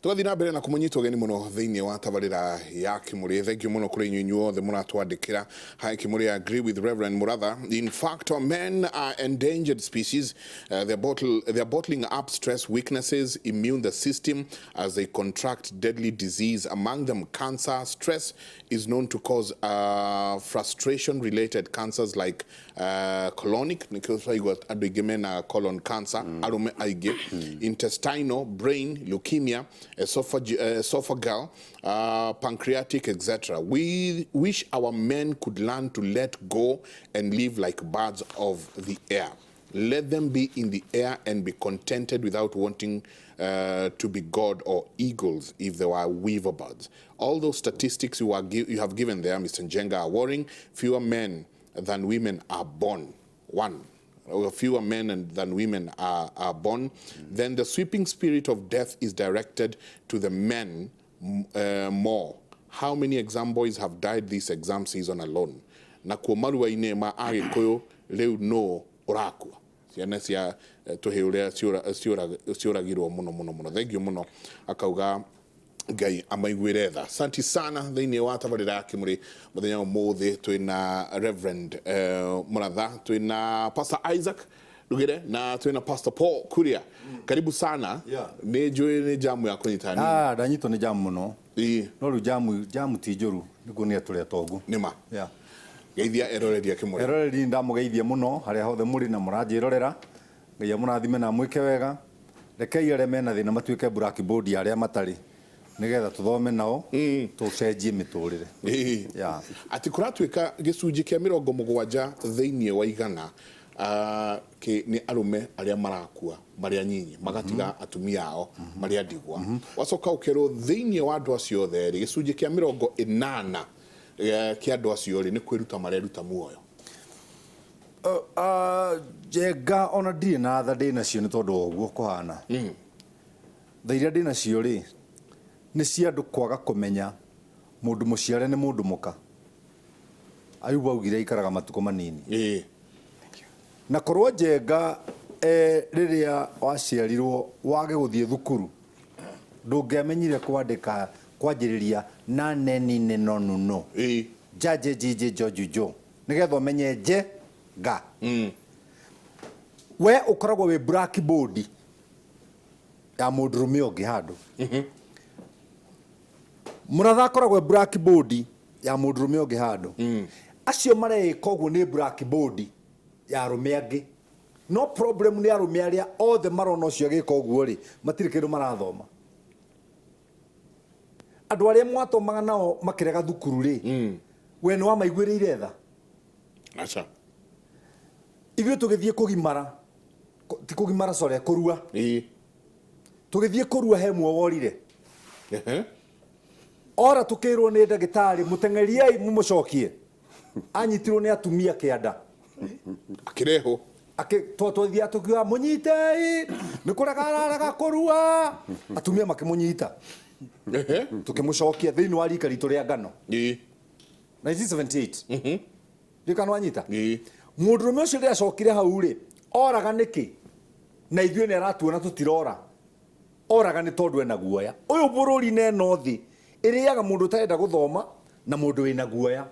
Tũgathiĩ na mbere na kũmũnyita ũgeni mũno thĩinĩ wa tabarĩra ya Kĩmũrĩ. Thank you mũno kũrĩ inyuĩ inyuothe mũratwandĩkĩra. Hi Kĩmũrĩ, I agree with Reverend Muratha. In fact, our men are endangered species. They're bottling up stress weaknesses, immune the system as they contract deadly disease, among them cancer. Stress is known to cause frustration-related cancers like colonic, nĩkĩo tũraigua andũ aingĩ mena colon cancer, arũme aingĩ, intestinal, brain, leukemia, esophageal, pancreatic, etc. We wish our men could learn to let go and live like birds of the air. Let them be in the air and be contented without wanting to be God or eagles if they were weaver birds. All those statistics you have given there, Mr. Njenga, are worrying. Fewer men than women are born. One. Or fewer men than women are born. Then the sweeping spirit of death is directed to the men more. How many exam boys have died this exam season alone? Na kuo marua-inĩ ma Agĩkũyũ rĩu no ũrakua ciana cia tũhĩ ũrĩa ciũragirwo mũno mũno mũno. Thank you mũno, akauga Ngai amaiguĩre tha. Asante sana. Thĩinĩ wa tabarĩra ya Kĩmũrĩ mũthenya ũmũthĩ twĩna Reverend Muratha, twĩna Pastor Isaac Rugire na twĩna Pastor Paul Kuria. Karibu sana. Nĩ njũĩ nĩ jamu ya kũnyita nini. Ah, ndanyitwo nĩ jamu mũno. No rĩu jamu ti njũru, nĩguo nĩ atũrĩa tongu. Nĩma. Geithia eroreri a Kĩmũrĩ. Eroreri, ndamũgeithia mũno harĩa hothe mũrĩ na mũranjĩrorera. Ngai amũrathime na amwĩke wega. Rekei arĩa mena thĩna matuĩke blackboard ya arĩa matarĩ, nĩgetha tũthome nao, tũcenjie mĩtũrĩre. Atĩ kũratuĩka gĩcunjĩ kĩa 70 thĩinĩ wa igana nĩ arũme arĩa marakua marĩ anyinyi, magatiga atumia ao marĩ a ndigwa. Wacoka ũkerwo thĩinĩ wa andũ acio othe rĩ, gĩcunjĩ kĩa 80 kĩa andũ acio rĩ, nĩ kwĩruta mareruta muoyo. Njenga, ona ndirĩ na tha ndĩ nacio nĩ tondũ wa ũguo kũhana. Tha iria ndĩ nacio rĩ, nĩ cia andũ kwaga kũmenya mũndũ mũciare nĩ mũndũ mũka. Ayubu augire aikaraga matukũ manini. Na korwo Njenga, rĩrĩa waciarirwo wage gũthiĩ thukuru, ndũngĩamenyire kwandĩka kwanjĩrĩria na ne ni nĩ no nu no, nja nje nji nji njo nju njo, nĩgetha ũmenye nje nga. We ũkoragwo wĩ blackboard ya mũndũrũme ũngĩ handũ. Mũratha akoragwo e blackboard ya mũndũrũme ũngĩ handũ. Acio mareĩka ũguo nĩ blackboard ya arũme angĩ. No problem nĩ arũme arĩa othe marona ũcio agĩka ũguo rĩ, matirĩ kĩndũ marathoma. Andũ arĩa mwathomaga nao makĩrega thukuru rĩ, we nĩ wamaiguĩrĩire tha? Aca. Ithuĩ tũgĩthiĩ kũgimara, ti kũgimara, sorry, kũrua. Tũgĩthiĩ kũrua he mwe worire. Ora tũkĩrwo nĩ ndagĩtarĩ, mũteng'eriei mũmũcokie. Anyitirwo nĩ atumia kĩanda. Akĩrehwo. Twathiaga tũkiuga mũnyitei, nĩ kũrega ararega kũrua. Atumia makĩmũnyita. Tũkĩmũcokia thĩinĩ wa rika ritũ rĩa ngano. 1978. Ndiũĩ kana wanyita. Mũndũrũme ũcio rĩrĩa acokire hau rĩ, oraga nĩkĩ? Na ithuĩ nĩ aratuona tũtirora. Oraga nĩ tondũ ena guoya. Ũyũ bũrũri na ĩno thĩ ĩrĩaga mũndũ ũtarenda gũthoma na mũndũ wĩna guoya.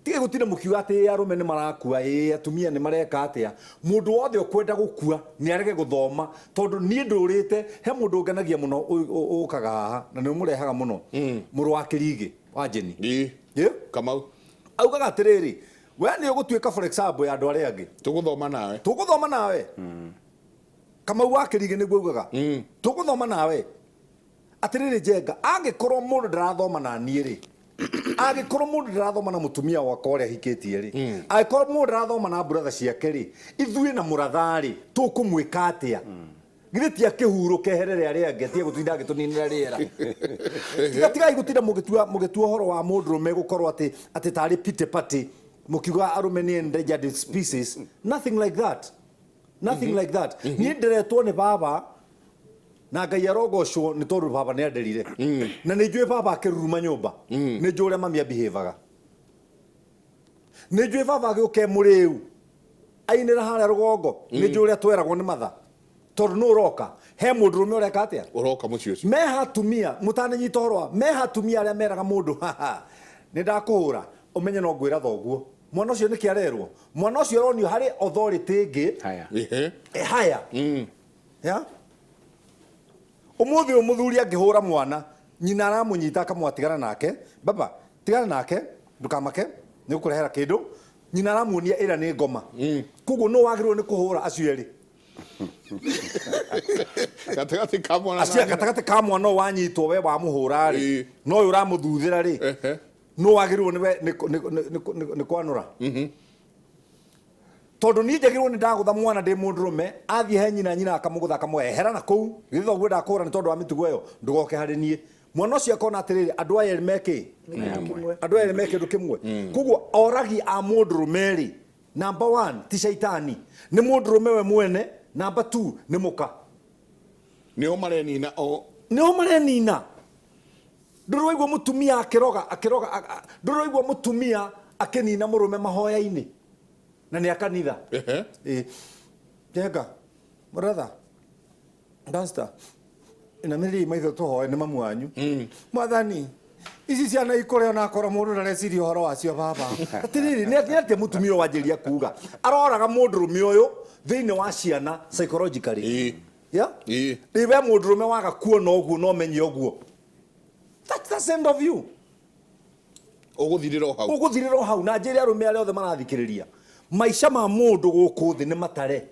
Tigai gũtinda mũkiuga atĩ ĩ arũme nĩ marakua, ĩ atumia nĩ mareka atĩa. Mũndũ wothe ũkwenda gũkua nĩ arege gũthoma, tondũ niĩ ndũrĩte he mũndũ ũngenagia mũno ũkaga haha na nĩ ũmũrehaga mũno, mũrũ wa Kĩrigĩ wa Njeni. Ĩ. Kamau. Augaga atĩrĩrĩ, we nĩ ũgũtuĩka for example ya andũ arĩa angĩ. Tũgũthoma nawe. Tũgũthoma nawe. Kamau wa Kĩrigĩ nĩguo augaga. Tũgũthoma nawe. Atĩrĩrĩ Njenga, angĩkorwo mũndũ ndarathoma na niĩ rĩ, angĩkorwo mũndũ ndarathoma na mũtumia wakwa ũrĩa hikĩtie rĩ, angĩkorwo mũndũ ndarathoma na brother ciake rĩ, ithuĩ na mũratha rĩ, tũkũmwĩka atĩa? Githĩ ti akĩhurũke eherere arĩa angĩ, atige gũtinda agĩtũninĩra rĩera? Tiga tigai gũtinda mũgĩtua ũhoro wa mũndũrũme gũkorwo atĩ tarĩ pity party, mũkiuga arũme nĩ endangered species. Nothing like that. Nothing like that. Niĩ nderetwo nĩ baba na Ngai arogocwo nĩ tondũ baba nĩ anderire. Na nĩ njũĩ baba akĩruruma nyũmba, nĩ njũĩ ũrĩa mami abihevaga. Nĩ njũĩ baba agĩũka e mũrĩu ainĩra harĩa rũgongo, nĩ njũĩ ũrĩa tweragwo nĩ matha. Tondũ nũ ũroka? He mũndũrũme ũreka atĩa? Ũroka mũciĩ ũcio. Meha atumia mũtananyita ũhoro wa meha atumia arĩa meraga mũndũ haha nĩ ndakũhũra ũmenye no ngwĩra thoguo. Mwana ũcio nĩkĩ arerwo? Mwana ũcio aronio harĩ authority ĩngĩ. Haya. Ehe. E, haya. Ya? Ũmũthĩ ũyũ mũthuri angĩhũra mwana, nyina aramũnyita akamwa tigana nake, baba tigana nake, ndũkamake, nĩ gũkũrehera kĩndũ. Nyina aramuonia ĩra nĩ ngoma. Koguo nũ wagĩrĩirwo nĩ kũhũra acio erĩ? Gatagatĩ ka mwana na Acio nyina. gatagatĩ ka mwana ũyũ wanyitwo we wamũhũra rĩ, Ĩĩ. na ũyũ ũramũthuthĩra rĩ, Ehe. nũ wagĩrĩirwo nĩwe nĩ kwanũra? Tondũ niĩ njagĩrĩirwo nĩ ndagũtha mwana ndĩ mũndũrũme, athiĩ he nyina, nyina akamũgũtha akamũhe ehera na kũu, githĩ thoguo ndakũhũra nĩ tondũ wa mĩtugo ĩyo, ndũgoke harĩ niĩ. Mwana ũcio akona atĩrĩrĩ, andũ aya erĩ me kĩ? Andũ aya erĩ me kĩndũ kĩmwe. Koguo oragi a mũndũrũme rĩ, number one ti caitani, nĩ mũndũrũme we mwene, number two nĩ mũka. Nĩo marenina o. Nĩo marenina. Ndũrĩ waigua mũtumia akĩroga, akĩroga, ndũrĩ waigua mũtumia akĩnina mũrũme mahoya-inĩ na nĩ a kanitha. Ehe. Ĩ, Njenga, brother, pastor, inamĩrĩriai maitho tũhoe nĩ mamu wanyu. Mwathani, ici ciana ikũre ona akorwo mũndũ ndareciria ũhoro wacio baba. Atĩrĩrĩ, nĩ atĩa mũtumia ũyũ wanjĩrĩria kuga? Aroraga mũndũrũme ũyũ thĩinĩ wa ciana psychologically. Ĩ. Yeah? Ĩ. Rĩu we mũndũrũme waga kuona ũguo na ũmenye ũguo. That's the end of you. Ũgũthirĩra o hau. Ũgũthirĩra o hau. Na njĩre arũme arĩa othe marathikĩrĩria, maica ma mũndũ gũkũ thĩ nĩ matare.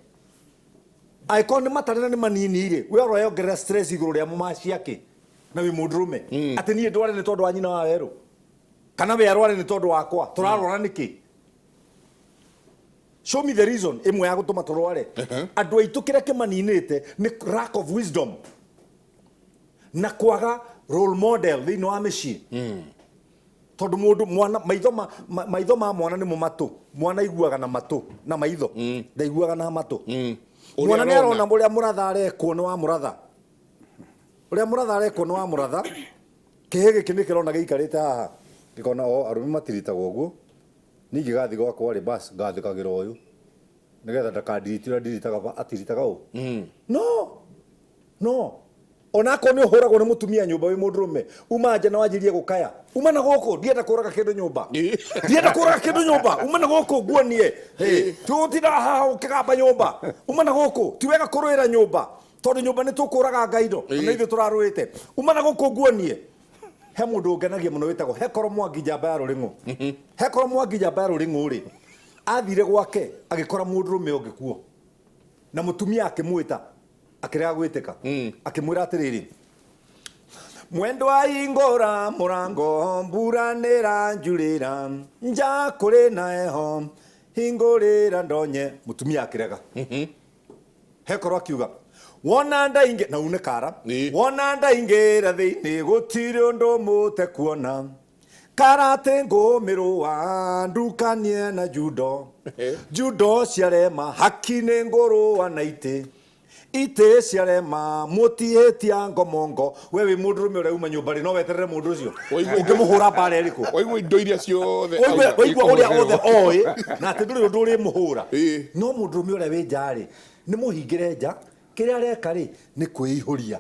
Angĩkorwo nĩ matare na nĩ manini rĩ, we ũroyongerera stress igũrũ rĩamo ma ciake na wĩ mũndũrũme. Atĩ niĩ ndware nĩ tondũ wa nyina wa werũ, kana we arware nĩ tondũ wakwa, tũrarwara nĩkĩ? Show me the reason ĩmwe ya gũtũma tũrware. Andũ aitũ kĩrĩa kĩmaninĩte nĩ lack of wisdom na kwaga role model thĩinĩ wa mĩciĩ. Tondũ mũndũ mwana maitho ma, ma, maitho ma mwana nĩmo matũ. Mwana aiguaga na matũ na maitho, ndaiguaga na matũ. Mwana nĩ arona ũrĩa mũratha arekwo nĩ wa mũratha. Ũrĩa mũratha arekwo nĩ wa mũratha. Kĩhĩ gĩkĩ nĩ kĩrona gĩikarĩte haha. Gĩkona o arũme matiritagwo ũguo. Niĩ ingĩgathiĩ gwakwa rĩ, bas ngathĩkagĩra ũyũ. Nĩgetha ndakandirite ũrĩa ndiritaga atiritaga ũ. No. No. Ona akorwo nĩ ũhũragwo nĩ mũtumia nyũmba wĩ mũndũrũme, uma nja na wanjĩrĩrie gũkaya. Uma na gũkũ, ndienda kũraga kĩndũ nyũmba. Ndienda kũraga kĩndũ nyũmba. Uma na gũkũ nguonie. Hey, tũgũtinda haha ũkĩgamba nyũmba. Uma na gũkũ, ti wega kũrũĩra nyũmba. Tondũ nyũmba nĩ tũkũraga Ngai ndo. Na ithuĩ tũrarũĩte. Uma na gũkũ nguonie. He mũndũ ũngenagia mũno wĩtagwo Hekoro Mwangi njamba ya Rũrĩng'ũ. Hekoro Mwangi njamba ya Rũrĩng'ũ rĩ, athire gwake agĩkora mũndũrũme ũngĩ kuo. Na mũtumia akĩmwĩta, akĩrega gwĩtĩka. Akĩmwĩra atĩrĩrĩ, mwendwa hingũra mũrango, mbura nĩranjurĩra, nja kũrĩ na heho, hingũrĩra ndonye. Mũtumia akĩrega. Hekoro akiuga, wona ndaingĩ, na une kara, wona ndaingĩra thĩinĩ gũtirĩ ũndũ mũtekuona. Karate ngũmĩrũa ndukanie na judo. Judo ciarema haki nĩ ngũrũa na itĩ. Itĩ ciarema mũtihĩtia ngomongo. We wĩ mũndũrũme ũrĩa uma nyũmba rĩ, no weterere mũndũ ũcio. Ũngĩmũhũra mbara ĩrĩkũ? Waigua indo iria ciothe Waigua auga, waigua ũrĩa ikũhũthĩrwo. othe oĩ, na atĩ ndũrĩ ũndũ ũrĩmũhũra. No mũndũrũme ũrĩa wĩ nja rĩ, nĩ mũhingĩre nja, kĩrĩa areka rĩ, nĩ kwĩihũria.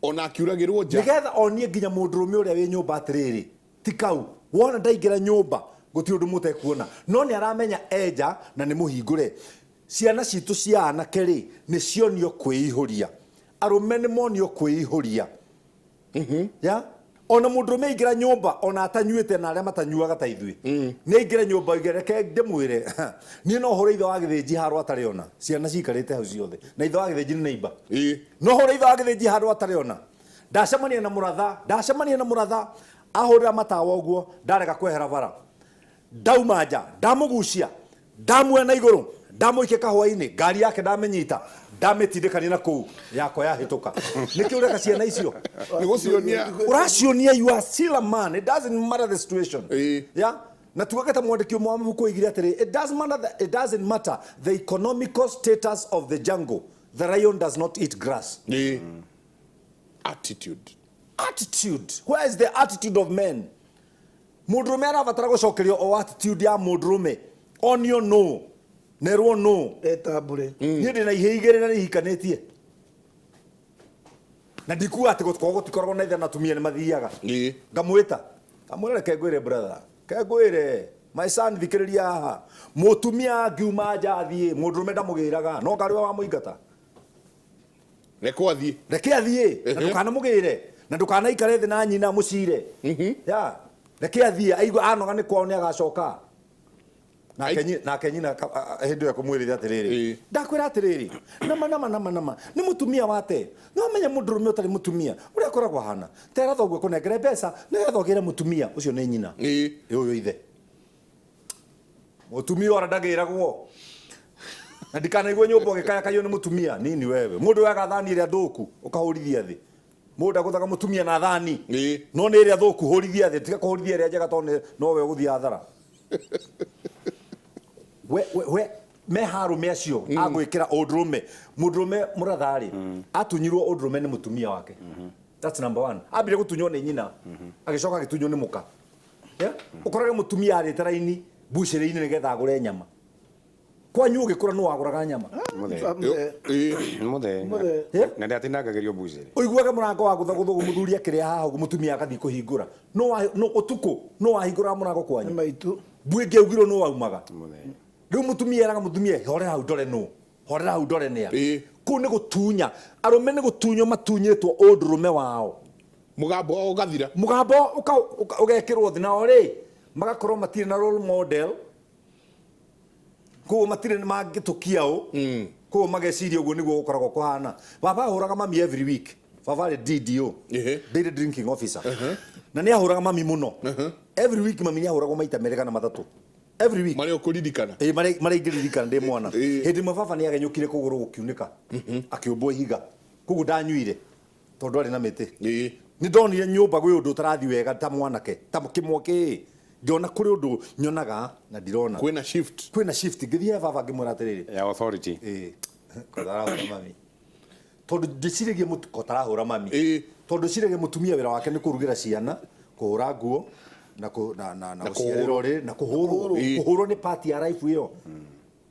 Ona akiuragĩrwo nja. Nĩgetha onie nginya mũndũrũme ũrĩa wĩ nyũmba atĩrĩrĩ, ti kau, wona ndaingĩra nyũmba, gũtirĩ ũndũ mũtekuona. No nĩ aramenya e nja na nĩ mũhingũre. Ciana citũ cia anake rĩ, nĩ cionio kwĩihũria. Arũme nĩ monio kwĩihũria. Ya? Ona mũndũrũme aingĩra nyũmba, ona atanyuĩte na arĩa matanyuaga ta ithuĩ. Nĩ aingĩre nyũmba oige, reke ndĩmwĩre, niĩ no hũre ithe wa gĩthĩnji handũ atarĩ ona. Ciana ciikarĩte hau ciothe. Na ithe wa gĩthĩnji nĩ neighbor. No hũre ithe wa gĩthĩnji handũ atarĩ ona. Ndacemania na mũratha, ndacemania na mũratha, ahũrĩra matawa ũguo, ndarega kwehera bara. Ndauma nja, ndamũgucia, ndamuoya na igũrũ, ndamũikia kahũa-inĩ, ngari yake ndamĩnyita, ndamĩtindĩkania na kũu, yakwa yahĩtũka. Nĩkĩ ũreka ciana icio? Nĩ gũcionia. Ũracionia you are still a man. It doesn't matter the situation. Yeah? Na tuge ta mwandĩki ũmwe wa mabuku oigire atĩrĩ, it doesn't matter the, it doesn't matter the economical status of the jungle. The lion does not eat grass. Attitude. Attitude. Where is the attitude of men? Mũndũrũme arabatara gũcokerio o attitude ya mũndũrũme. Onio no. Nerwo no. Etambure. Niĩ ndĩ na ihĩ igĩrĩ na nĩhikanĩtie. Na ndikuga atĩ gũtikoragwo gũtikoragwo na ithe na atumia nĩ mathiaga. Ngamwĩta. Ngamwĩra reke ngwĩre brother. Ke ngwĩre. My son thikĩrĩria haha. Mũtumia angiuma nja athiĩ, mũndũrũme ndamũgĩraga. No ngarĩ we wamũingata. Reke athiĩ. Reke athiĩ. Na ndũkanamũgĩre. Na ndũkanaikare thĩ na nyina mũcire. Ya. Reke athiĩ aigua anoga nĩ kwao nĩ agacoka. Nake nyina hĩndĩ ĩyo ekũmwĩrĩte atĩrĩrĩ, ndakwĩra atĩrĩrĩ, nama nama nama nama nĩ mũtumia wate. No menye mũndũrũme ũtarĩ mũtumia ũrĩa akoragwo ahana. Tera thoguo kũnengere mbeca nĩgetha ũgĩre mũtumia ũcio nĩ nyina. Ũyũ ithe. Mũtumia ora ndagĩragwo. Na ndikanaigua nyũmba ũgĩkaya kayo nĩ mũtumia. Nini wewe. Mũndũ waga thani ĩrĩa thũku ũkahũrithia thĩ. Mũndũ agũthaga mũtumia na thani. No nĩ ĩrĩa thũku hũrithia thĩ, tiga kũhũrithia ĩrĩa njega tondũ nowe ũgũthiĩ hathara. We me harume acio agwikira undurume mundurume murathari atunyirwo undurume ni mutumia wake. That's number one. Ambire gutunywo ni nyina agicoka agitunywo ni muka. Ukorage mutumia arite raini bucĩrĩ-inĩ nigetha agure nyama. Kwanyu ugikura no waguraga nyama. Muthe. Na ndatinangagĩrio bucĩrĩ. Ũiguaga mũrango wa gũthagũthwo mũthuri akĩrĩa haha ũguo mũtumia agathiĩ kũhingũra. No ũtukũ no wahingũraga mũrango kwanyu. Maitu. Mbui ĩngĩaugirwo no waumaga. Rĩu mũtumia eraga mũtumia horera hau ndore nũ. Horera hau ndore nĩa. Kũu nĩ gũtunya. Arũme nĩ gũtunywo matunyĩtwo ũndũrũme wao. Mũgambo wao ũgathira. Mũgambo ũgekĩrwo thĩ nao rĩ magakorwo matirĩ na role model. Koguo matirĩ mangĩtũkia ũ. Koguo mageciria ũguo nĩguo gũkoragwo kũhana. Baba ahũraga mami every week. Baba arĩ DDO. Daily drinking officer. Na nĩ ahũraga mami mũno. Every week mami nĩ ahũragwo maita merĩ kana matatũ. Every week. Marĩa ũkũririkana. Marĩa ingĩririkana ndĩ mwana. Hĩndĩ ĩmwe baba nĩ agenyũkire kũgũrũ gũkiunĩka. Akĩũmbwo ihiga. Koguo ndanyuire. Tondũ arĩ na mĩtĩ. Nĩ ndonire nyũmba gwĩ ũndũ ũtarathiĩ wega ta mwanake. Ta kĩmwakĩ. Ngĩona kũrĩ ũndũ nyonaga na ndirona. Kwĩna shift. Kwĩna shift. Ngĩthiĩ he baba ngĩmwĩra atĩrĩrĩ. Ya authority. Kotarahũra mami. Tondũ ndĩciragia kotarahũra mami. Tondũ ndĩciragia mũtumia wĩra wake nĩ kũrugĩra ciana, kũhũra nguo, na gũciarĩra ũrĩrĩ, na kũhũrwo. Kũhũrwo nĩ part ya life ĩyo.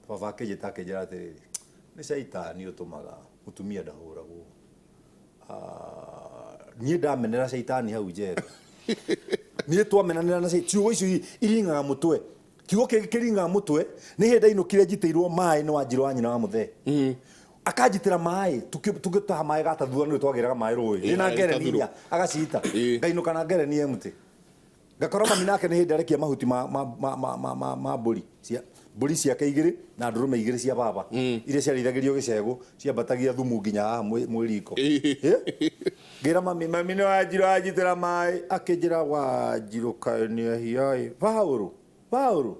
Baba akĩnjĩta akĩnjĩra atĩrĩrĩ, nĩ caitani ũtũmaga mũtumia ndahũragwo. Niĩ ndamenera caitani hau njega. Niĩ twamenanĩra na ciugo icio iringaga mũtwe. Kiugo kĩngĩ kĩringaga mũtwe nĩ hĩndĩ ndainũkire njitĩirwo maĩ nĩ Wanjirũ wa nyina wa mũthee. Akanjitĩra maĩ tũgĩtaha maĩ gata thutha nĩ twagĩraga maĩ rũĩ. Ndĩna ngereni inya agaciita. Ngainũka na ngereni empty. Ngakora mami nake nĩ hĩndĩ arekia mahuti ma mbũri. Mbũri ciake igĩrĩ na ndũrũme igĩrĩ cia baba. Iria ciarĩithagĩrio gĩcegũ ciambatagia thumu nginya haha mwĩriko. Ngĩra mami, mami nĩ Wanjirũ anjitĩra maĩ. Akĩnjĩra Wanjirũ kaĩ nĩ ehia ĩ. Paũlũ, Paũlũ,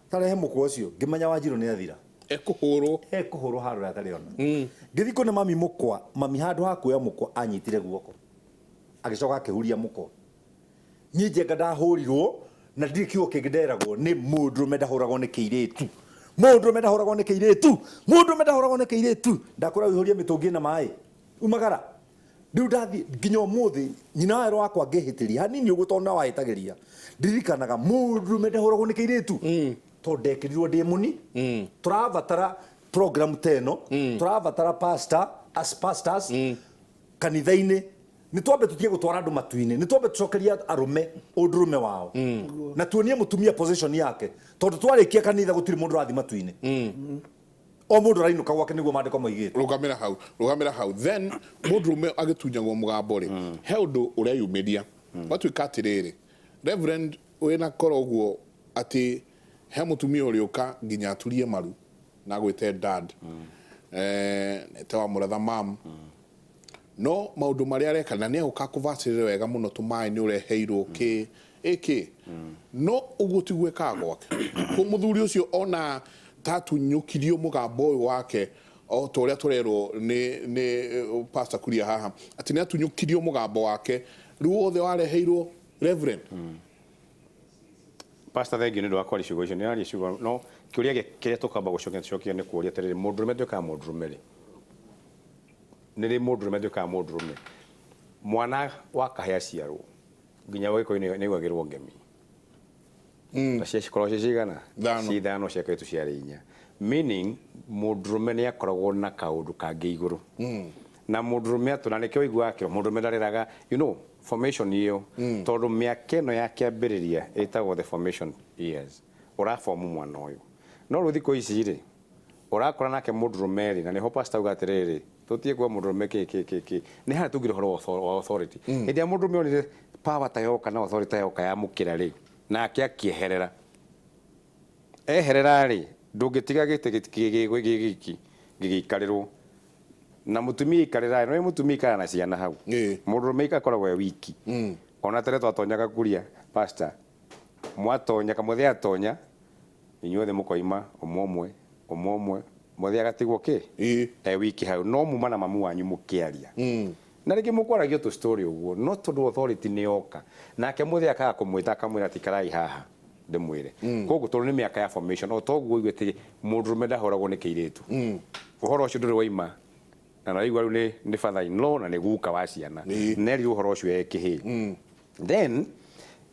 tarehe mũkwa ũcio. Ngĩmenya Wanjirũ nĩ athira. Ekũhũrwo. Ekũhũrwo handũ harĩa atarĩ ona. Ngĩthiĩ kũne mami mũkwa, mami handũ ha kuoya mũkwa anyitire guoko. Agĩcoka akĩhuria mũkwa. Niĩ Njenga ndahũrirwo na ndirĩ kiugo kĩngĩ nderagwo nĩ mũndũrũme ndahũragwo nĩ kĩirĩtu. Mũndũrũme ndahũragwo nĩ kĩirĩtu. Mũndũrũme ndahũragwo nĩ kĩirĩtu. Ndakwĩra ũihũrie mĩtũngi ĩna maĩ. Umagara. Rĩu ndathiĩ nginya ũmũthĩ nyina wa werũ wakwa ngĩhĩtĩria hanini ũguo tondũ nĩwe wahĩtagĩria. Ndirikanaga mũndũrũme ndahũragwo nĩ kĩirĩtu. Tondũ ndekĩrirwo ndĩ mũni. Tũrabatara program ta ĩno. Tũrabatara pastor, as pastors kanitha-inĩ. Nĩ twambe tũtige gũtwara andũ matu-inĩ. Nĩ twambe tũcokerie arũme ũndũrũme wao. Na tuonie mũtumia position yake. Tondũ twarĩkia kanitha gũtirĩ mũndũ ũrathiĩ matu-inĩ. O mũndũ arainũka gwake nĩguo maandĩko moigĩte. Rũgamĩra hau, rũgamĩra hau. Then mũndũrũme agĩtunyagwo mũgambo rĩ, he ũndũ ũreyumĩria. Gwatuĩka atĩrĩrĩ, Reverend wĩna koro ũguo atĩ he mũtumia ũrĩũka nginya aturie maru na agwĩte dad. Ete wa mũratha mam. No maũndũ marĩa areka na nĩ egũka kũbacĩrĩre wega mũno tũmaĩ nĩ ũreheirwo kĩ ĩkĩ. No ũguo tiguo ekaga gwake. Kũguo mũthuri ũcio ona tatunyũkirio mũgambo ũyũ wake o ta ũrĩa tũrerwo nĩ Pastor Kuria haha atĩ nĩ atunyũkirio mũgambo wake rĩu wothe wareheirwo Reverend. Pastor thengiũ nĩ ũndũ wa kwaria ciugo icio nĩ aria ciugo no kĩũria kĩrĩa tũkamba gũcokia tũcokie nĩ kũũria atĩrĩrĩ mũndũrũme atuĩkaga mũndũrũme rĩ? Nĩ rĩ mũndũrũme atuĩkaga mũndũrũme? Mwana wa kahĩĩ aciarwo nginya Ũgĩkũyũ nĩ aigagĩrwo ngemi. Na ciakoragwo ciĩ cigana? Ithano. Ci ithano cia kairĩtu ciarĩ inya. Meaning mũndũrũme nĩ akoragwo na kaũndũ kangĩ igũrũ na mũndũrũme atũ, na nĩkĩo ũiguaga kĩo mũndũrũme ndarĩraga, formation ĩyo, tondũ mĩaka ĩno ya kĩambĩrĩria ĩtagwo the formation years, ũrabomu mwana ũyũ. No rĩu thikũ ici rĩ, ũrakora nake mũndũrũme rĩ, na nĩho pastor auga atĩrĩrĩ, tũtige kuga mũndũrũme kĩ kĩ kĩ kĩ, nĩ harĩa tugire ũhoro wa authority. Hĩndĩ ĩrĩa mũndũrũme onire power ta yoka na authority ta yoka yamũkĩra rĩ, nake akĩeherera, eherera rĩ, ndũngĩtiga gĩtĩ gĩ gĩki gĩgĩikarĩrwo na mũtumia ikarĩra. No mũtumia ikara na ciana hau, mũndũrũme akoragwo e wiki. Ona tene twatonyaga kuria, pastor, mwatonya kamũthĩ, atonya inyuothe mũkoima ũmwe ũmwe ũmwe ũmwe, mũthĩ agatigwo kĩ e wiki hau. No muma na mamu wanyu mũkĩaria na rĩngĩ mũkwaragio tũ story ũguo, no tondũ authority nĩ yoka, nake mũthĩ akaga kũmwĩta, akamwĩra ati karai haha ndĩmwĩre. Koguo tondũ nĩ mĩaka ya formation, o toguo ũigue atĩ mũndũrũme ndahũragwo nĩ kĩirĩtu, ũhoro ũcio ndũrĩ waima. Na naigua rĩu nĩ father in law na nĩ guka wa ciana, nerirwo ũhoro ũcio e kĩhĩĩ. Then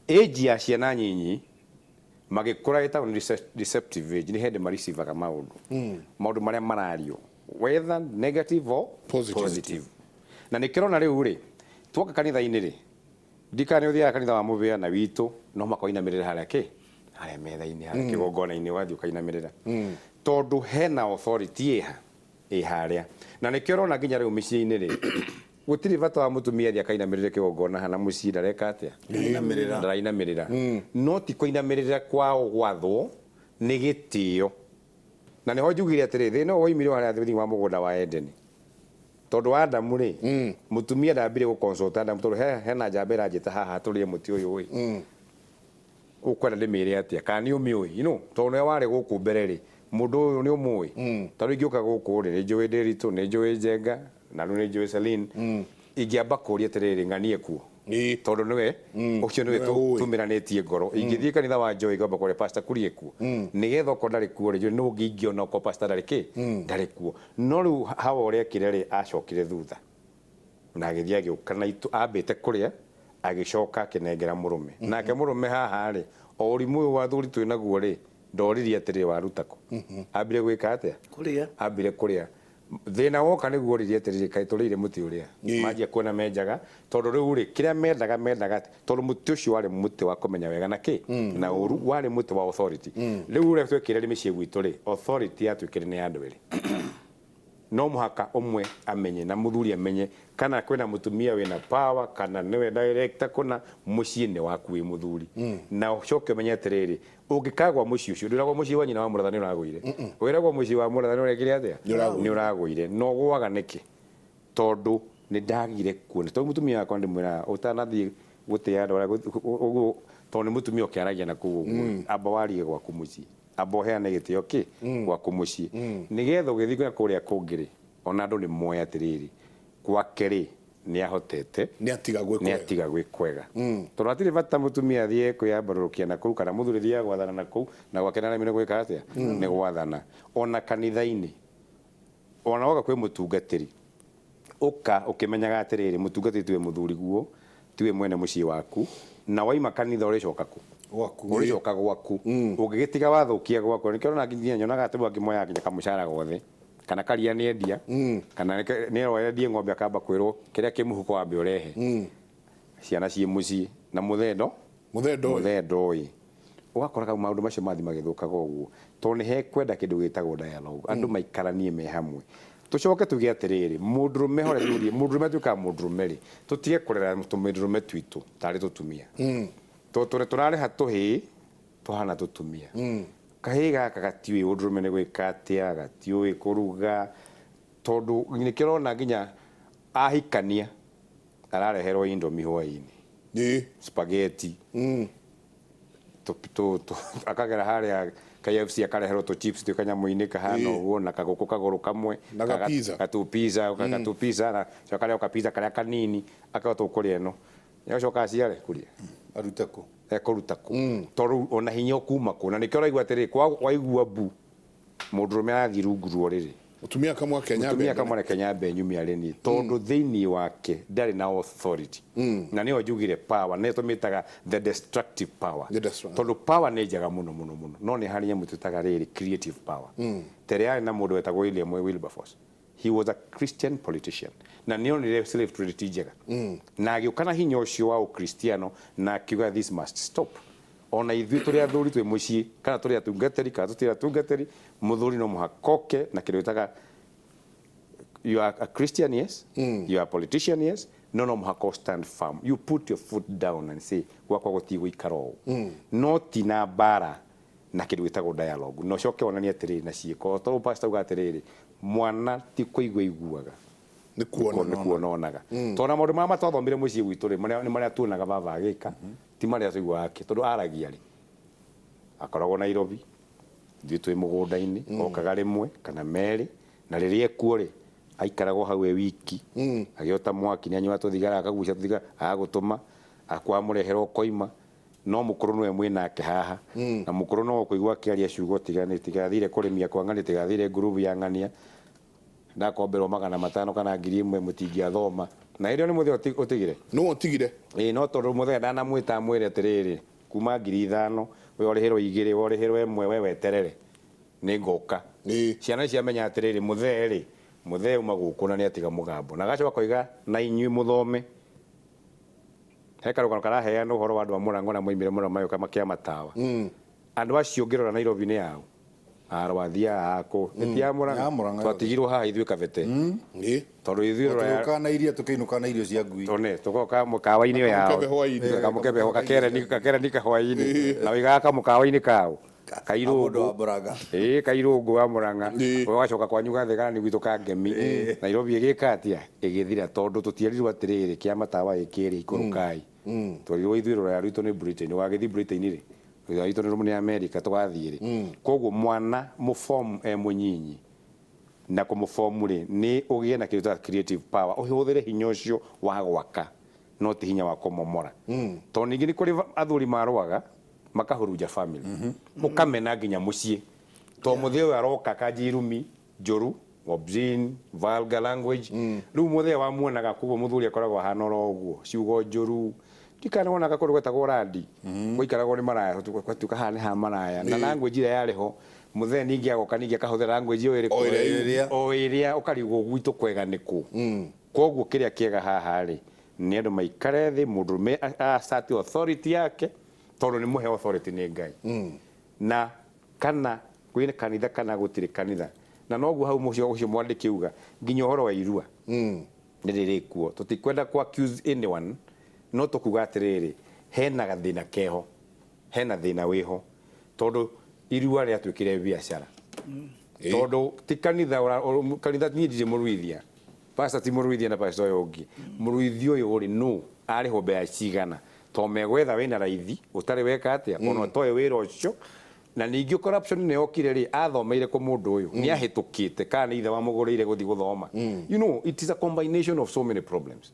age ya ciana nyinyi magĩkũra ĩtagwo nĩ receptive age, nĩ hĩndĩ mareceivaga maũndũ marĩa marario, whether negative or positive. Positive. Na nĩkĩo ũrona rĩu rĩ, tuoka kanitha-inĩ rĩ, ndikana nĩ ũthiaga kanitha wa mũbĩa na witũ, no mũhaka ũinamĩrĩre harĩa kĩ harĩa metha-inĩ, harĩa kĩgongona-inĩ, ũgathiĩ ũkainamĩrĩra tondũ hena authority ĩha ĩ harĩa. Na nĩkĩo ũrona nginya rĩu mĩciĩ-inĩ rĩ, gũtirĩ bata wa mũtumia athiĩ akainamĩrĩre kĩgongona hana mũciĩ ndareka atĩa? Ndainamĩrĩra. Ndarainamĩrĩra. No ti kũinamĩrĩra kwao gwathwo, nĩ gĩtĩo. Na nĩho njugire atĩrĩ, thĩna ũyũ woimire o harĩa thĩinĩ wa mũgũnda wa Edeni, tondũ Adamu rĩ, mũtumia ndambire gũ consult Adamu, tondũ hena njamba ĩranjĩta haha tũrĩe mũtĩ ũyũ ĩ, ũkwenda ndĩmĩre atĩa? Kana nĩ ũmĩũĩ, tondũ nĩwe warĩ gũkũ mbere rĩ, mũndũ ũyũ nĩ ũmũĩ. Ta rĩu ingĩũka gũkũ rĩ, nĩ njũĩ Ndĩritũ, nĩ njũĩ Njenga, na rĩu nĩ njũĩ Celine. Ingĩamba kũria atĩrĩrĩ, ng'anie kuo, tondũ nĩwe ũcio nĩwe Nĩwe ũĩ. tumĩranĩtie ngoro. Ingĩthiĩ kanitha wa Joy, ngamba kũria pastor kurie kuo, nĩgetha okorwo ndarĩ kuo rĩ, njũĩ nũ ũngĩ ingĩona okorwo pastor ndarĩ kĩ ndarĩ kuo. No rĩu Hawa ũrĩa ekire rĩ, acokire thutha na agĩthiĩ agĩũka na itu ambĩte kũrĩa, agĩcoka akĩnengera mũrũme. Nake mũrũme haha rĩ, o ũrimũ ũyũ wa thuri twĩ naguo rĩ, ndoririe atĩrĩ, waruta kũ? Ambire gwĩka atĩa? Kũrĩa. Ambire kũrĩa. Thĩna woka nĩguo oririe atĩrĩrĩ, kaĩ tũrĩire mũtĩ ũrĩa? Manjia kuona menjaga, tondũ rĩu rĩ, kĩrĩa mendaga atĩ tondũ mũtĩ ũcio warĩ mũtĩ wa kũmenya wega na kĩ na ũru, warĩ mũtĩ wa authority. Rĩu ũrĩa twekire rĩ, mĩciĩ gwitũ rĩ, authority yatuĩkire nĩ ya andũ erĩ. No mũhaka ũmwe amenye na mũthuri amenye kana kwĩna mũtumia wĩna power, kana nĩwe director kũna mũciĩ nĩ waku wĩ mũthuri. Na ũcoke ũmenye atĩrĩrĩ, ũngĩkagwa mũciĩ ũcio, ndwĩragwo mũciĩ wa nyina wa mũratha nĩ ũragũire, wĩragwo mũciĩ wa mũratha nĩ ũrekire atĩa? Nĩ ũragũire. Nĩ ũragũire. Na ũgũaga nĩkĩ? Tondũ nĩ ndagire kuona, tondũ mũtumia wakwa ndĩmwĩraga ũtanathiĩ gũtĩa andũ arĩa ũguo, tondũ nĩ mũtumia ũkĩaragia na kũu ũguo, amba warie gwaku mũciĩ, amba ũheane gĩtĩo kĩ gwaku mũciĩ, nĩgetha ũgĩthiĩ na kũrĩa kũngĩ rĩ, ona andũ nĩ moĩ atĩrĩrĩ, gwake rĩ, nĩ ahotete. Nĩ atiga gwĩ nĩ kwega. Atiga gwĩ kwega, tondũ hatirĩ bata mũtumia athiĩ kwĩyambarũrũkia na kũu, kana mũthuri athiĩ gwathana na kũu na gwake naremi nĩ gwĩka atĩa? Nĩ gwathana. Ona kanitha-inĩ, ona woka kwĩ mũtungatĩri, ũka ũkĩmenyaga atĩrĩrĩ, mũtungatĩri tiwe mũthuri guo, tiwe mwene mũciĩ waku. Na waima kanitha ũrĩcoka kũ? Gwaku. Ũrĩcoka gwaku. Ũngĩgĩtiga wathũkia gwaku. Nĩkĩo ũrona nginya nyonaga atĩ angĩ moyaga nginya kamũcara gothe, kana karia nĩ endia, kana nĩ endie ng'ombe, akamba kwĩrwo kĩrĩa kĩ mũhuko wambe ũrehe, ciana ciĩ mũciĩ na mũthendo. Mũthee ndoĩ. Mũthee ndoĩ. Ũgakora kau maũndũ macio mathi magĩthũkaga ũguo, tondũ nĩ hekwenda kĩndũ gĩtagwo dialogue, andũ maikaranie me hamwe. Tũcoke tuge atĩrĩrĩ, mũndũrũme hore tũrie, mũndũrũme atuĩkaga mũndũrũme rĩ, tũtige kũrera tũmĩndũrũme twitũ tarĩ tũtumia, tondũ tũrĩ tũrarĩha tũhĩĩ tũhana tũtumia. Kahĩĩ gaka gatiũĩ ũndũrũme nĩ gwĩka atĩa, gatiũĩ kũruga, tondũ nĩkĩo ũrona nginya ahikania arareherwo Indomie hwaĩ-inĩ, spaghetti, akagera harĩa KFC akareherwo tũ chips twĩ kanyamũ-inĩ kahana ũguo na kagũkũ kagũrũ kamwe. Na ga pizza. Gatu pizza, gatu pizza, na coka karĩa ka pizza karĩa kanini, akauga tũkũrĩa ĩno. Nĩacoka aciare kũrĩa. Arute kũ? Ekũruta kũ? Tondũ ona hinya ũkuma kũ? Na nĩkĩo ũraigua atĩrĩ, waigua mbu mũndũrũme arathiĩ rungu rwa ũrĩrĩ. Mutumia kamwe Kenya. Mutumia kamwe Kenya mbe nyumia rĩ tondu thĩinĩ wake ndarĩ na authority, na nĩyo njugire power nĩyo tũmĩtaga the destructive power. The destructive. Tondu power nĩ njega mũno mũno mũno, no nĩ harĩ nyamũ twĩtaga rĩrĩ creative power. Tere yarĩ na mũndũ wetagwo William Wilberforce. He was a Christian politician na nĩonire slave trade ti njega, na agĩũka na hinya ũcio wa ũkristiano na akiuga, "This must stop." Ona ithuĩ tũrĩ athuri twĩ mũciĩ, kana tũrĩ atungatĩri kana tũtirĩ atungatĩri, mũthuri no mũhaka oke na kĩndũ gĩtaga, you are a Christian, yes, you are a politician, yes, no mũhaka stand firm. You put your foot down and say, "Gwakwa gũtigũikara ũũ." No ti na mbara, na kĩndũ gĩtagwo dialogue, na ũcoke wonanie atĩrĩrĩ na ciĩko, tondũ pastor auga atĩrĩrĩ, mwana ti kũigua iguaga, nĩ kuona. Nĩ kuona onaga, tondũ na maũndũ marĩa matwathomire mũciĩ gwitũ rĩ, nĩ marĩa tuonaga baba agĩka, ti marĩa tũiguaga akĩ, tondũ aragia rĩ, akoragwo Nairobi, ithuĩ twĩ mũgũnda-inĩ, okaga rĩmwe kana merĩ, na rĩrĩa ekuo rĩ, aikaragwo hau e wiki agĩota mwaki, nĩ anyua tũthigara, akagucia tũthigara, agagũtũma akwamũrehera ũkoima, no mũkũrũ nĩwe mwĩ nake haha, na mũkũrũ no ũkũigua akĩaria ciugo tigane, tigathire kũrĩmia kwa ng'ania, tigathire ngurubu ya ng'ania, ndakomberwo 500 kana 1000 mũtingĩathoma, na hĩndĩ ĩyo nĩ mũthee ũtigire. No ũtigire. Ĩĩ, no tondũ mũthee ndanamwĩta amwĩre atĩrĩrĩ, kuma 5000 we ũrĩhĩrwo 2, we ũrĩhĩrwo 1, we weterere nĩ ngoka. Ciana ciamenya atĩrĩrĩ, mũthee rĩ, mũthee uma gũkũ na nĩ atiga mũgambo, na agacoka koiga na inyuĩ mũthome. He karũgano karaheana ũhoro wa andũ a Mũrang'o na moimire mũno magĩũka makĩa matawa. Andũ acio ũngĩrora Nairobi nĩ ao arwathia akũ nĩ ti a Ya Mũrang'a. Mũrang'a. Twatigirwo haha ithuĩ kabete, tondũ ithuĩ rũraya. Tũgĩũkaga na iria, tũkĩinũka na irio cia ngui. Tone tugoka mukawa-inĩ ĩyo yao. Kamũkebe hwaĩ-inĩ. Kamũkebe kakereni kahwaĩ-inĩ, na wĩigaga kamũkawa-inĩ kao. Mũndũ wa Kairũngũ. Mũrang'a. Ĩĩ, kairũngũ wa Mũrang'a. We wacoka kwanyu gathegana nĩ gwitũ ka ngemi. Nairobi ĩgĩka atĩa? Ĩgĩthira, tondũ tũtierirwo atĩrĩrĩ, kĩa matawa ĩkĩrĩ ikũrũkai, twerirwo ithuĩ rũraya rwitũ nĩ Britain. Wagĩthiĩ Britain rĩ, rũraya rwitũ nĩ America tũgathiĩ rĩ. Koguo mwana mũbomu e mũnyinyi, na kũmũbomu rĩ, nĩ ũgĩe na kĩndũ ta creative power, ũhũthĩre hinya ũcio wa gwaka, no ti hinya wa kũmomora, tondũ ningĩ nĩ kũrĩ athuri marũaga makahurunja family, ũkamena nginya mũciĩ, tondũ mũthee ũyũ aroka akanjia irumi njũru, obscene, vulgar language. Rĩu mũthee wamuonaga, koguo mũthuri akoragwo ahana oro ũguo, ciugo njũru. Ndikana wonaga kũndũ gwetagwo randi gũikaragwo nĩ maraya, gwatuĩka haha nĩ ha maraya, na language ĩrĩa yarĩ ho, mũthee ningĩ agoka ningĩ akahũthĩra language ĩyo ĩrĩkũ? O ĩrĩa. O ĩrĩa, ũkarigwo gwitũ kwega nĩkũ. Koguo kĩrĩa kĩega haha rĩ, nĩ andũ maikare thĩ, mũndũrũme assert authority yake, tondũ nĩ mũhe authority nĩ Ngai, na kana kwĩna kanitha kana gũtirĩ kanitha, na noguo hau mũcio ũcio mwandĩki uga nginya ũhoro wa irua nĩ rĩrĩ kuo, tũtikwenda ku accuse anyone, no tũkuga atĩrĩrĩ, hena gathĩna keho, hena thĩna wĩho, tondũ irua rĩatuĩkire biacara, tondũ ti kanitha kanitha niĩ ndirĩ mũruithia, pastor ti mũruithia, na pastor ũyũ ũngĩ mũruithia ũyũ rĩ, nũ arĩhwo mbeca cigana? To megwetha wĩna raithi ũtarĩ weka atĩa, ona ũtoĩ wĩra ũcio. Na ningĩ corruption nĩ yokire rĩ, athomeire kũ mũndũ ũyũ? Nĩ ahĩtũkĩte kana nĩ ithe wamũgũrĩire gũthiĩ gũthoma? It is a combination of so many problems.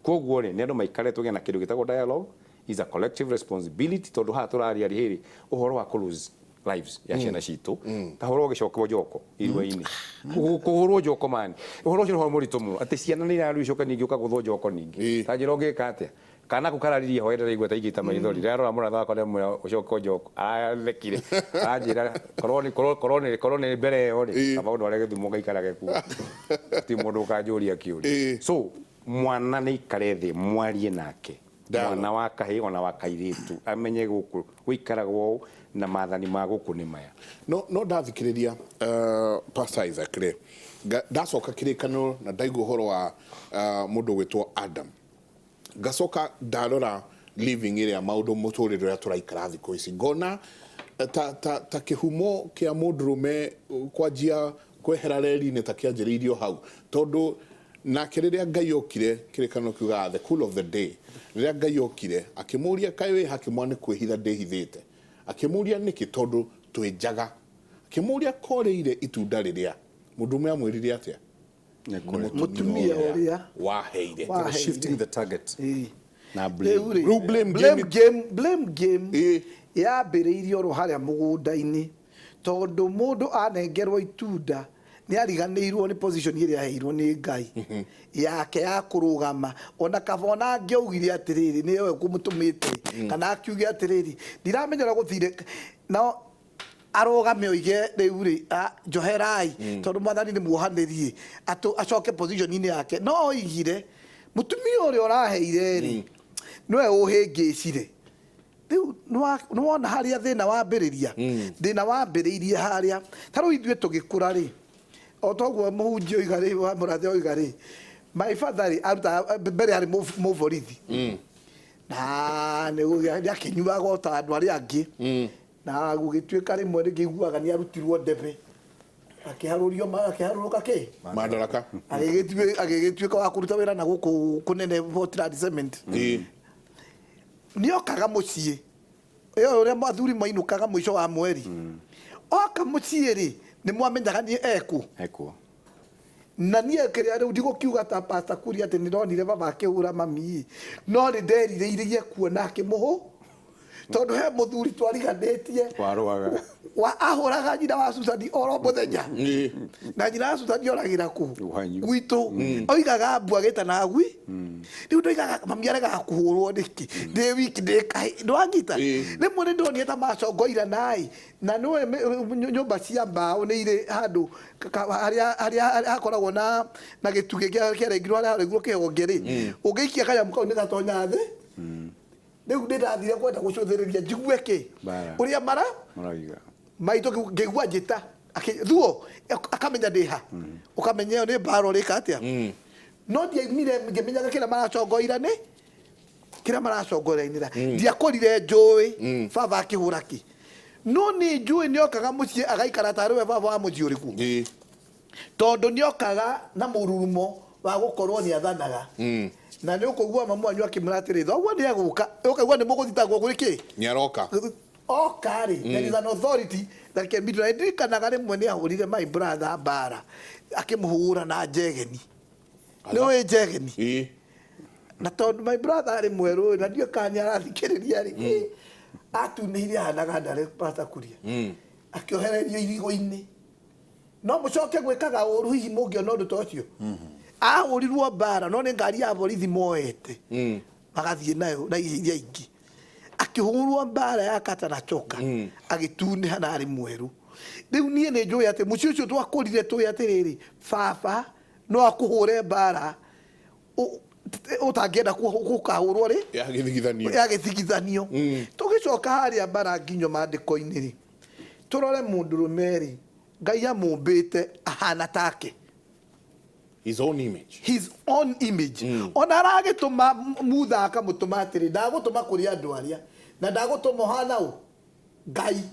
Koguo rĩ, nĩ andũ maikare, tũgĩe na kĩndũ gĩtagwo dialogue, is a collective responsibility, tondũ haha tũraria rĩ ũhoro wa kũ lose lives ya ciana citũ, ta ũhoro ũgĩcokwo njoko irua-inĩ, kũhũrwo njoko mani, ũhoro ũcio nĩ ũhoro mũritũ mũno, atĩ ciana nĩ irarua icoka ningĩ ũkagũthwo njoko ningĩ. Ta njĩra ũngĩka atĩa? Kana kau kararirie ho ndĩraigua ta ingĩita maithori ndĩrarora mũratha wakwa, ndĩramwĩra ũcoke njoko, arathekire, aranjĩra korwo nĩ mbere ĩyo rĩ, kaba ũndũ arĩa gĩthumo ngaikarage kuo, ti mũndũ ũkanjũria kĩũria. So mwana nĩ ikare thĩ, mwarie nake. Dialogue. Mwana wa kahĩĩ ona wa kairĩtu amenye gũkũ gũikaragwo ũũ, na maathani ma gũkũ nĩ maya. No ndathikĩrĩria Pastor Isaac rĩ, ndacoka kĩrĩkanĩro na ndaigua ũhoro wa mũndũ gwĩtwo Adam, ngacoka ndarora living ĩrĩa maũndũ mũtũrĩre ũrĩa tũraikara thikũ ici, ngona ta kĩhumo kĩa mũndũrũme kwanjia kwehera reri-inĩ ta kĩanjĩrĩirio hau, tondũ nake rĩrĩa Ngai okire, kĩrĩkanĩro kiugaga the cool of the day, rĩrĩa Ngai okire akĩmũria, "Kaĩ wĩ hakĩmwa?" "Nĩ kwĩhitha ndĩhithĩte." Akĩmũria, "Nĩkĩ?" "Tondũ twĩ njaga." Akĩmũria, "Korĩire itunda rĩrĩa?" Mũndũrũme amwĩrire atĩa? Mũtumia ũrĩa waheire. Waheire. Shifting the target. Na blame. Rĩu rĩ, Rĩu blame blame game- game, blame game yambĩrĩirie oro harĩa mũgũnda-inĩ, tondũ mũndũ anengerwo itunda. Nĩ ariganĩirwo nĩ position ĩrĩa aheirwo nĩ Ngai yake ya kũrũgama. Ona kaba ona angĩaugire atĩrĩrĩ, nĩwe kũmũtũmĩte, kana akiuge atĩrĩrĩ, ndiramenya ũrĩa gũthire, no arũgame oige rĩu rĩ, "Ah, njoherai tondũ Mwathani nĩ muohanĩrie," acoke position-inĩ yake. No oigire mũtumia ũrĩa ũraheire rĩ, nĩwe ũhĩngĩcire. Rĩu nĩwona harĩa thĩna wambĩrĩria. Thĩna wambĩrĩirie harĩa. Ta rĩu ithuĩ tũgĩkũra rĩ, o toguo mũhunjia oiga rĩ, wa mũrathe oiga rĩ, my father rĩ, arutaga mbere arĩ mũborithi, na nĩ akĩnyuaga o ta andũ arĩa angĩ, na gũgĩtuĩka rĩmwe nĩngĩiguaga nĩ arutirwo ndebe, akĩharũrio, akĩharũrũka kĩ Madaraka. Agĩgĩtuĩka wa kũruta wĩra na gũkũ kũnene Portland Cement. Nĩokaga mũciĩ ĩyo ũrĩa athuri mainũkaga mũico wa mweri. Oka mũciĩ rĩ, nĩ mwamenyaga nĩ ekũ. Ekuo. Na niĩ kĩrĩa rĩu ndigũkiuga ta Pastor Kuria atĩ nĩndonire baba akĩhũra mami, no nĩ nderirĩirie kuona akĩmũhũ, tondũ he mũthuri twariganĩtie Warũaga. Wa ahũraga nyina wa Susan oro mũthenya. Na nyina wa Susan oragĩra kũ? Gwanyu. Gwitũ. Oigaga mbu agĩtana gwi. Rĩu ndoigaga mami aregaga kũhũrwo nĩkĩ ndĩ wiki ndĩ kahĩ ndwanyita. Rĩmwe nĩ ndonire ta macongoira naĩ, na nĩwe nyũmba cia mbaũ nĩ irĩ handũ harĩa hakoragwo na gĩtugĩ kĩarengirwo, harĩa harengirwo kĩhonge rĩ, ũngĩikia kanyamũ kau nĩ gatonya thĩ. Rĩu nĩ ndathire kwenda gũcũthĩrĩria njigue kĩ Mbara. ũrĩa mara Marauga. Maitũ. Ngĩigua njĩta thuo akamenya ndĩ ha, ũkamenya ĩyo nĩ mbara ũrĩka atĩa, no ndiaimire ngĩmenyaga kĩrĩa maracongoira nĩ kĩrĩa maracongoranĩra. Ndiakorire njũĩ baba akĩhũra kĩ, no nĩ njũĩ nĩokaga mũciĩ agaikara tarĩ we baba wa mũciĩ ũrĩkũ, tondũ nĩokaga na mũrurumo wa gũkorwo nĩ athanaga, na nĩ ũkũigua mamu wanyu akĩmwĩra atĩrĩ, thoguo nĩ egũka, ũkaigua nĩ mũgũthitangwo gwĩ kĩ. Nĩ aroka. Oka rĩ, there is an authority that can be. Ndirikanaga rĩmwe nĩ ahũrire my brother mbara, akĩmũhũra na njegeni. Nĩ ũĩ njegeni? Ĩĩ. Na tondũ my brother arĩ mwerũ na ndiũ kana nĩ arathikĩrĩria rĩ, atunĩire ahanaga ndarĩ Pastor Kuria, akĩohererio irigo-inĩ. No mũcoke gwĩkaga ũru, hihi mũngĩona ũndũ ta ũcio. Ahũrirwo mbara, no nĩ ngari ya borithi moete magathiĩ nayo na iria ingĩ, akĩhũrwo mbara ya kata na coka agĩtunĩha na arĩ mwerũ. Rĩu niĩ nĩ njũĩ atĩ mũciĩ ũcio twakũrire tũĩ atĩrĩrĩ, baba no akũhũre mbara ũtangĩenda gũkahũrwo rĩ. Ya gĩthigithanio. Ya gĩthigithanio. Tũgĩcoka harĩa mbara nginyo maandĩko-inĩ rĩ, tũrore mũndũrũme rĩ, Ngai amũmbĩte ahana take. His own image. His own image. Ona aragĩtũma Mutha, akamũtũma atĩrĩ, ndagũtũma kũrĩ andũ arĩa na ndagũtũma ũhana ũ Ngai.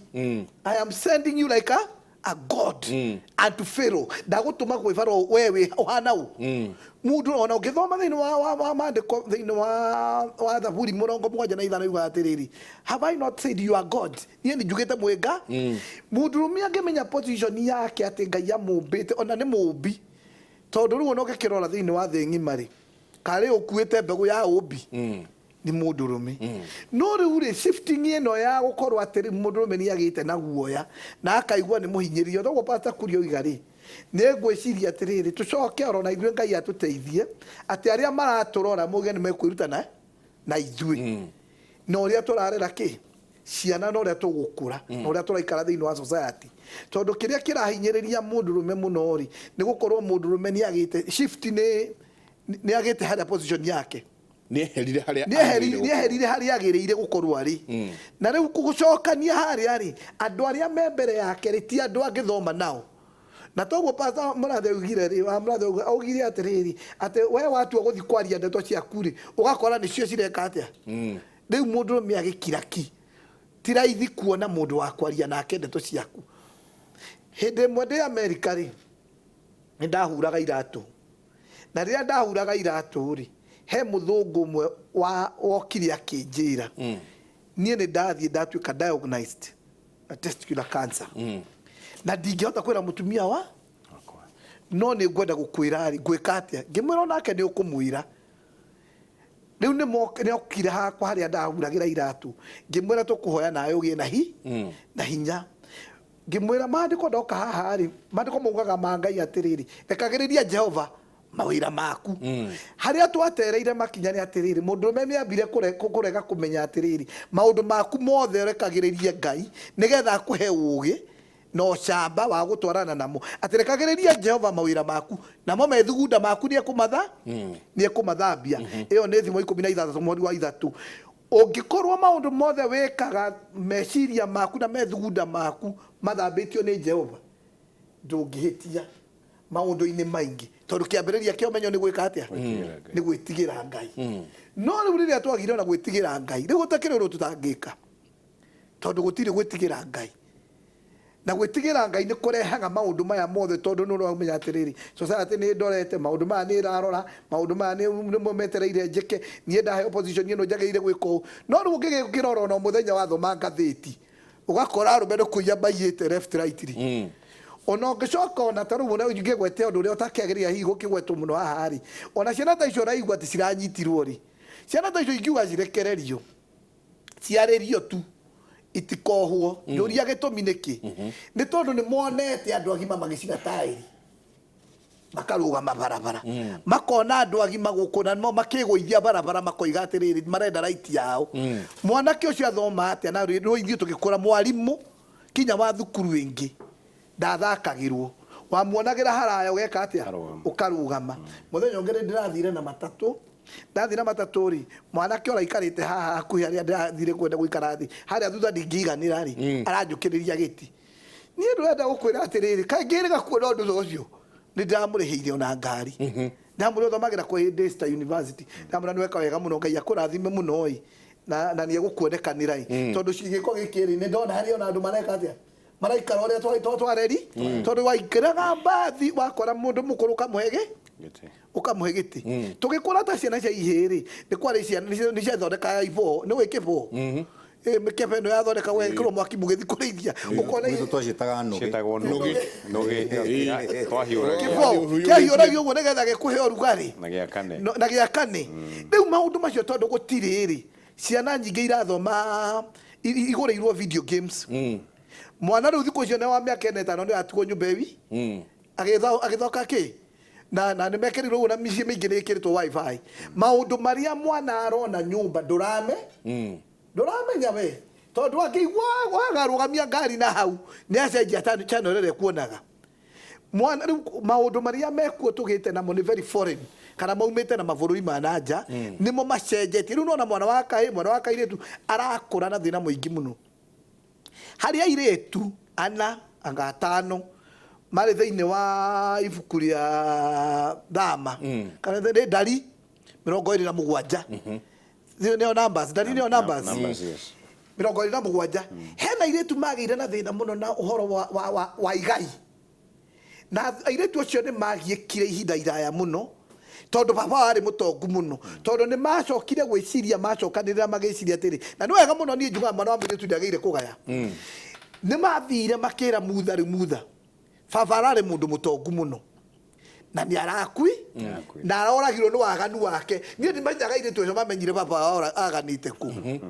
I am sending you like a god unto Pharaoh. Ndagũtũma kwĩ Pharaoh we wĩ ũhana ũ mũndũ. Ona ũngĩthoma thĩinĩ wa maandĩko, thĩinĩ wa Thaburi 75 yugaga atĩrĩrĩ, "Have I not said you are God?" Niĩ nĩ njugĩte mwĩnga. Mũndũrũme angĩmenya position yake atĩ Ngai amũmbĩte, ona nĩ mũmbi, tondũ rĩu ona ũngĩkĩrora thĩinĩ wa thĩ ng'ima rĩ, karĩ ũkuĩte mbegũ ya ũmbi nĩ mũndũrũme. No rĩu rĩ, shifting ĩno ya gũkorwo atĩ rĩu mũndũrũme nĩ agĩte na guoya na akaigua nĩ mũhinyĩrĩrio, toguo Pastor Kuria oiga rĩ, nĩ ngwĩciria atĩrĩrĩ, tũcoke oro na ithuĩ Ngai atũteithie atĩ arĩa maratũrora muge nĩ mekwĩruta na ithuĩ na ũrĩa tũrarera kĩ ciana na ũrĩa tũgũkũra na ũrĩa tũraikara thĩinĩ wa society, tondũ kĩrĩa kĩrahinyĩrĩria mũndũrũme mũno rĩ, nĩ gũkorwo mũndũrũme nĩ agĩte shift, nĩ agĩte harĩa position yake. Nĩ eherire harĩa agĩrĩire. Nĩ eherire harĩa agĩrĩire gũkorwo arĩ, na rĩu gũcokania harĩa rĩ, andũ arĩa me mbere yake rĩ, ti andũ angĩthoma nao. Na toguo Pastor Mũrathe augire rĩ, wa Mũrathe augire atĩrĩrĩ, atĩ we watua gũthiĩ kwaria ndeto ciaku rĩ, ũgakora nĩcio cireka atĩa. Rĩu mũndũrũme agĩkira ki, ti raithi kuona mũndũ wa kwaria nake ndeto ciaku. Hĩndĩ ĩmwe ndĩ Amerika rĩ, nĩ ndahuraga iratũ, na rĩrĩa ndahuraga iratũ rĩ, he mũthũngũ ũmwe wa wokire akĩnjĩra, niĩ nĩ ndathiĩ ndatuĩka diagnosed na testicular cancer, na ndingĩhota kwĩra mũtumia wa, no nĩ ngwenda gũkwĩra rĩ, ngwĩka atĩa? Ngĩmwĩra onake nĩ ũkũmwĩra. Rĩu nĩ okire hakwa harĩa ndahuragĩra iratũ, ngĩmwĩra tũkũhoya nawe ũgĩe na hinya. Ngĩmwĩra maandĩko ndoka haha rĩ, maandĩko maugaga ma Ngai atĩrĩrĩ, rekagĩrĩria Jehova mawĩra maku. Harĩa twatereire makinya nĩ atĩrĩrĩ, mũndũrũme nĩ ambire kũrega kũmenya atĩrĩrĩ, maũndũ maku mothe ũrekagĩrĩrie Ngai nĩgetha akũhe ũũgĩ na ũcamba wa gũtwarana namo. Atĩ rekagĩrĩria Jehova mawĩra maku, namo methugunda maku nĩekũmathambia. Ĩyo nĩ Thimo 16 mweri wa 3. Ũngĩkorwo maũndũ mothe wĩkaga, meciria maku na methugunda maku mathambĩtio nĩ Jehova, ndũngĩhĩtia maũndũ-inĩ maingĩ, tondũ kĩambĩrĩria kĩa ũmenyo nĩ gwĩka atĩa? Nĩ gwĩtigĩra Ngai. No rĩu rĩrĩa twagire ona gwĩtigĩra Ngai, rĩu gũtakĩrĩ ũndũ tũtangĩka, tondũ gũtirĩ gwĩtigĩra Ngai. Na gwĩtigĩra Ngai nĩ kũrehaga maũndũ maya mothe, tondũ nĩ ũramenya atĩrĩrĩ, society nĩ ĩndorete, maũndũ maya nĩ ĩrarora, maũndũ maya nĩmo metereire njĩke, niĩ ndaheo position ĩno njagĩrĩire gwĩka ũũ. No rĩu ũngĩgĩkĩrora ona mũthenya wathoma ngathĩti, ũgakora arũme nĩ kũiya maiyĩte left right rĩ. Ona ũngĩcoka ona ta rĩu ingĩgwete ũndũ ũrĩa ũtakĩagĩrĩire hihi gũkĩgwetwo mũno haha rĩ, ona ciana ta icio ũraigua atĩ ciranyitirwo rĩ, ciana ta icio ingiuga cirekererio, ciarĩrio tu itikohwo. Njũria gĩtũmi nĩkĩ? Nĩ tondũ nĩ monete andũ agima magĩcina taĩri, makarũgama barabara, makona andũ agima gũkũ na nĩmo makĩgũithia barabara, makoiga atĩrĩrĩ, marenda right yao. Mwanake ũcio athoma atĩa? Na rĩu ithuĩ tũgĩkũra, mwarimũ kinya wa thukuru ĩngĩ ndathakagĩrwo, wamuonagĩra haraya ũgeka atĩa? Ũkarũgama. Mũthenya ũngĩ nĩ ndĩrathire na matatũ, ndathiĩ na matatũ rĩ, mwanake ũraikarĩte haha hakuhĩ harĩa ndĩrathire kwenda gũikara thĩ harĩa thutha ndingĩiganĩra rĩ, aranjũkĩrĩria gĩti. Niĩ ndĩrenda gũkwĩra atĩrĩrĩ, kaĩ ngĩrĩga kuona ũndũ ta ũcio? Nĩ ndĩramũrĩhĩire ona ngari, ndamwĩra ũthomagĩra kũ Daystar University, ndamwĩra nĩ weka wega mũno, Ngai akũrathime mũno ĩ, na nĩ egũkuonekanĩra ĩ, tondũ gĩko gĩkĩ rĩ, nĩ ndona harĩ ona andũ mareka atĩa, maraikara ũrĩa twareri, tondũ waingĩraga mbathi wakora mũndũ mũkũrũ ũkamũhe gĩ ũkamũhe gĩtĩ. Tũgĩkũra ta ciana cia ihĩĩ rĩ, nĩ kwarĩ ciana nĩ ciathondekaga iboo, nĩ ũĩ kĩboo? Mĩkebe ĩno yathondekagwo ĩgekĩrwo mwaki mũgĩthiĩ kũrĩithia, ũkona Gwitũ twaciĩtaga nũgĩ. Ciĩtagwo nũgĩ. Nũgĩ. Twahiũragia. Kĩboo kĩahiũragio ũguo nĩgetha gĩkũhe ũrugarĩ Na gĩakane. Na gĩakane. Rĩu maũndũ macio tondũ gũtirĩ rĩ, ciana nyingĩ irathoma igũrĩirwo video games. Mwana rĩu thikũ icio nĩ wa mĩaka ĩna ĩtano nĩ atigwo nyũmba ĩwi agĩthoka kĩ na nĩ mekĩrirwo ũguo, na mĩciĩ mĩingĩ nĩ ĩkĩrĩtwo WiFi. Maũndũ marĩa mwana arona nyũmba ndũramenya we, tondũ angĩigua wagarũgamia ngari na hau nĩ acenjia channel ĩrĩa ekuonaga mwana. Rĩu maũndũ marĩa mekuo tũgĩte namo nĩ very foreign, kana maumĩte na mabũrũri ma na nja, nĩmo macenjetie. Rĩu nona mwana wa kahĩ, mwana wa kairĩtu arakũra na thĩna mũingĩ mũno. Harĩ airĩtu ana anga atano marĩ thĩinĩ wa ibuku rĩa Thama, kana nĩ Ndari 27, nĩyo Numbers, Ndari nĩyo Numbers. Numbers, yes. 27, hena airĩtu magĩire na thĩna mũno na ũhoro wa igai, na airĩtu acio nĩ magiĩkire ihinda iraya mũno tondũ baba wao arĩ mũtongu mũno, tondũ nĩ macokire gwĩciria, macokanĩrĩra magĩciria atĩrĩ, na nĩ wega mũno, niĩ njugaga mwana wa mũirĩtu ndagĩrĩire kũgaya. Nĩ mathire makĩra Mutha, rĩu Mutha, baba ararĩ mũndũ mũtongu mũno na nĩ arakui na aroragirwo nĩ waganu wake. Niĩ ndimenyaga airĩtu acio mamenyire baba wao aganĩte kũ,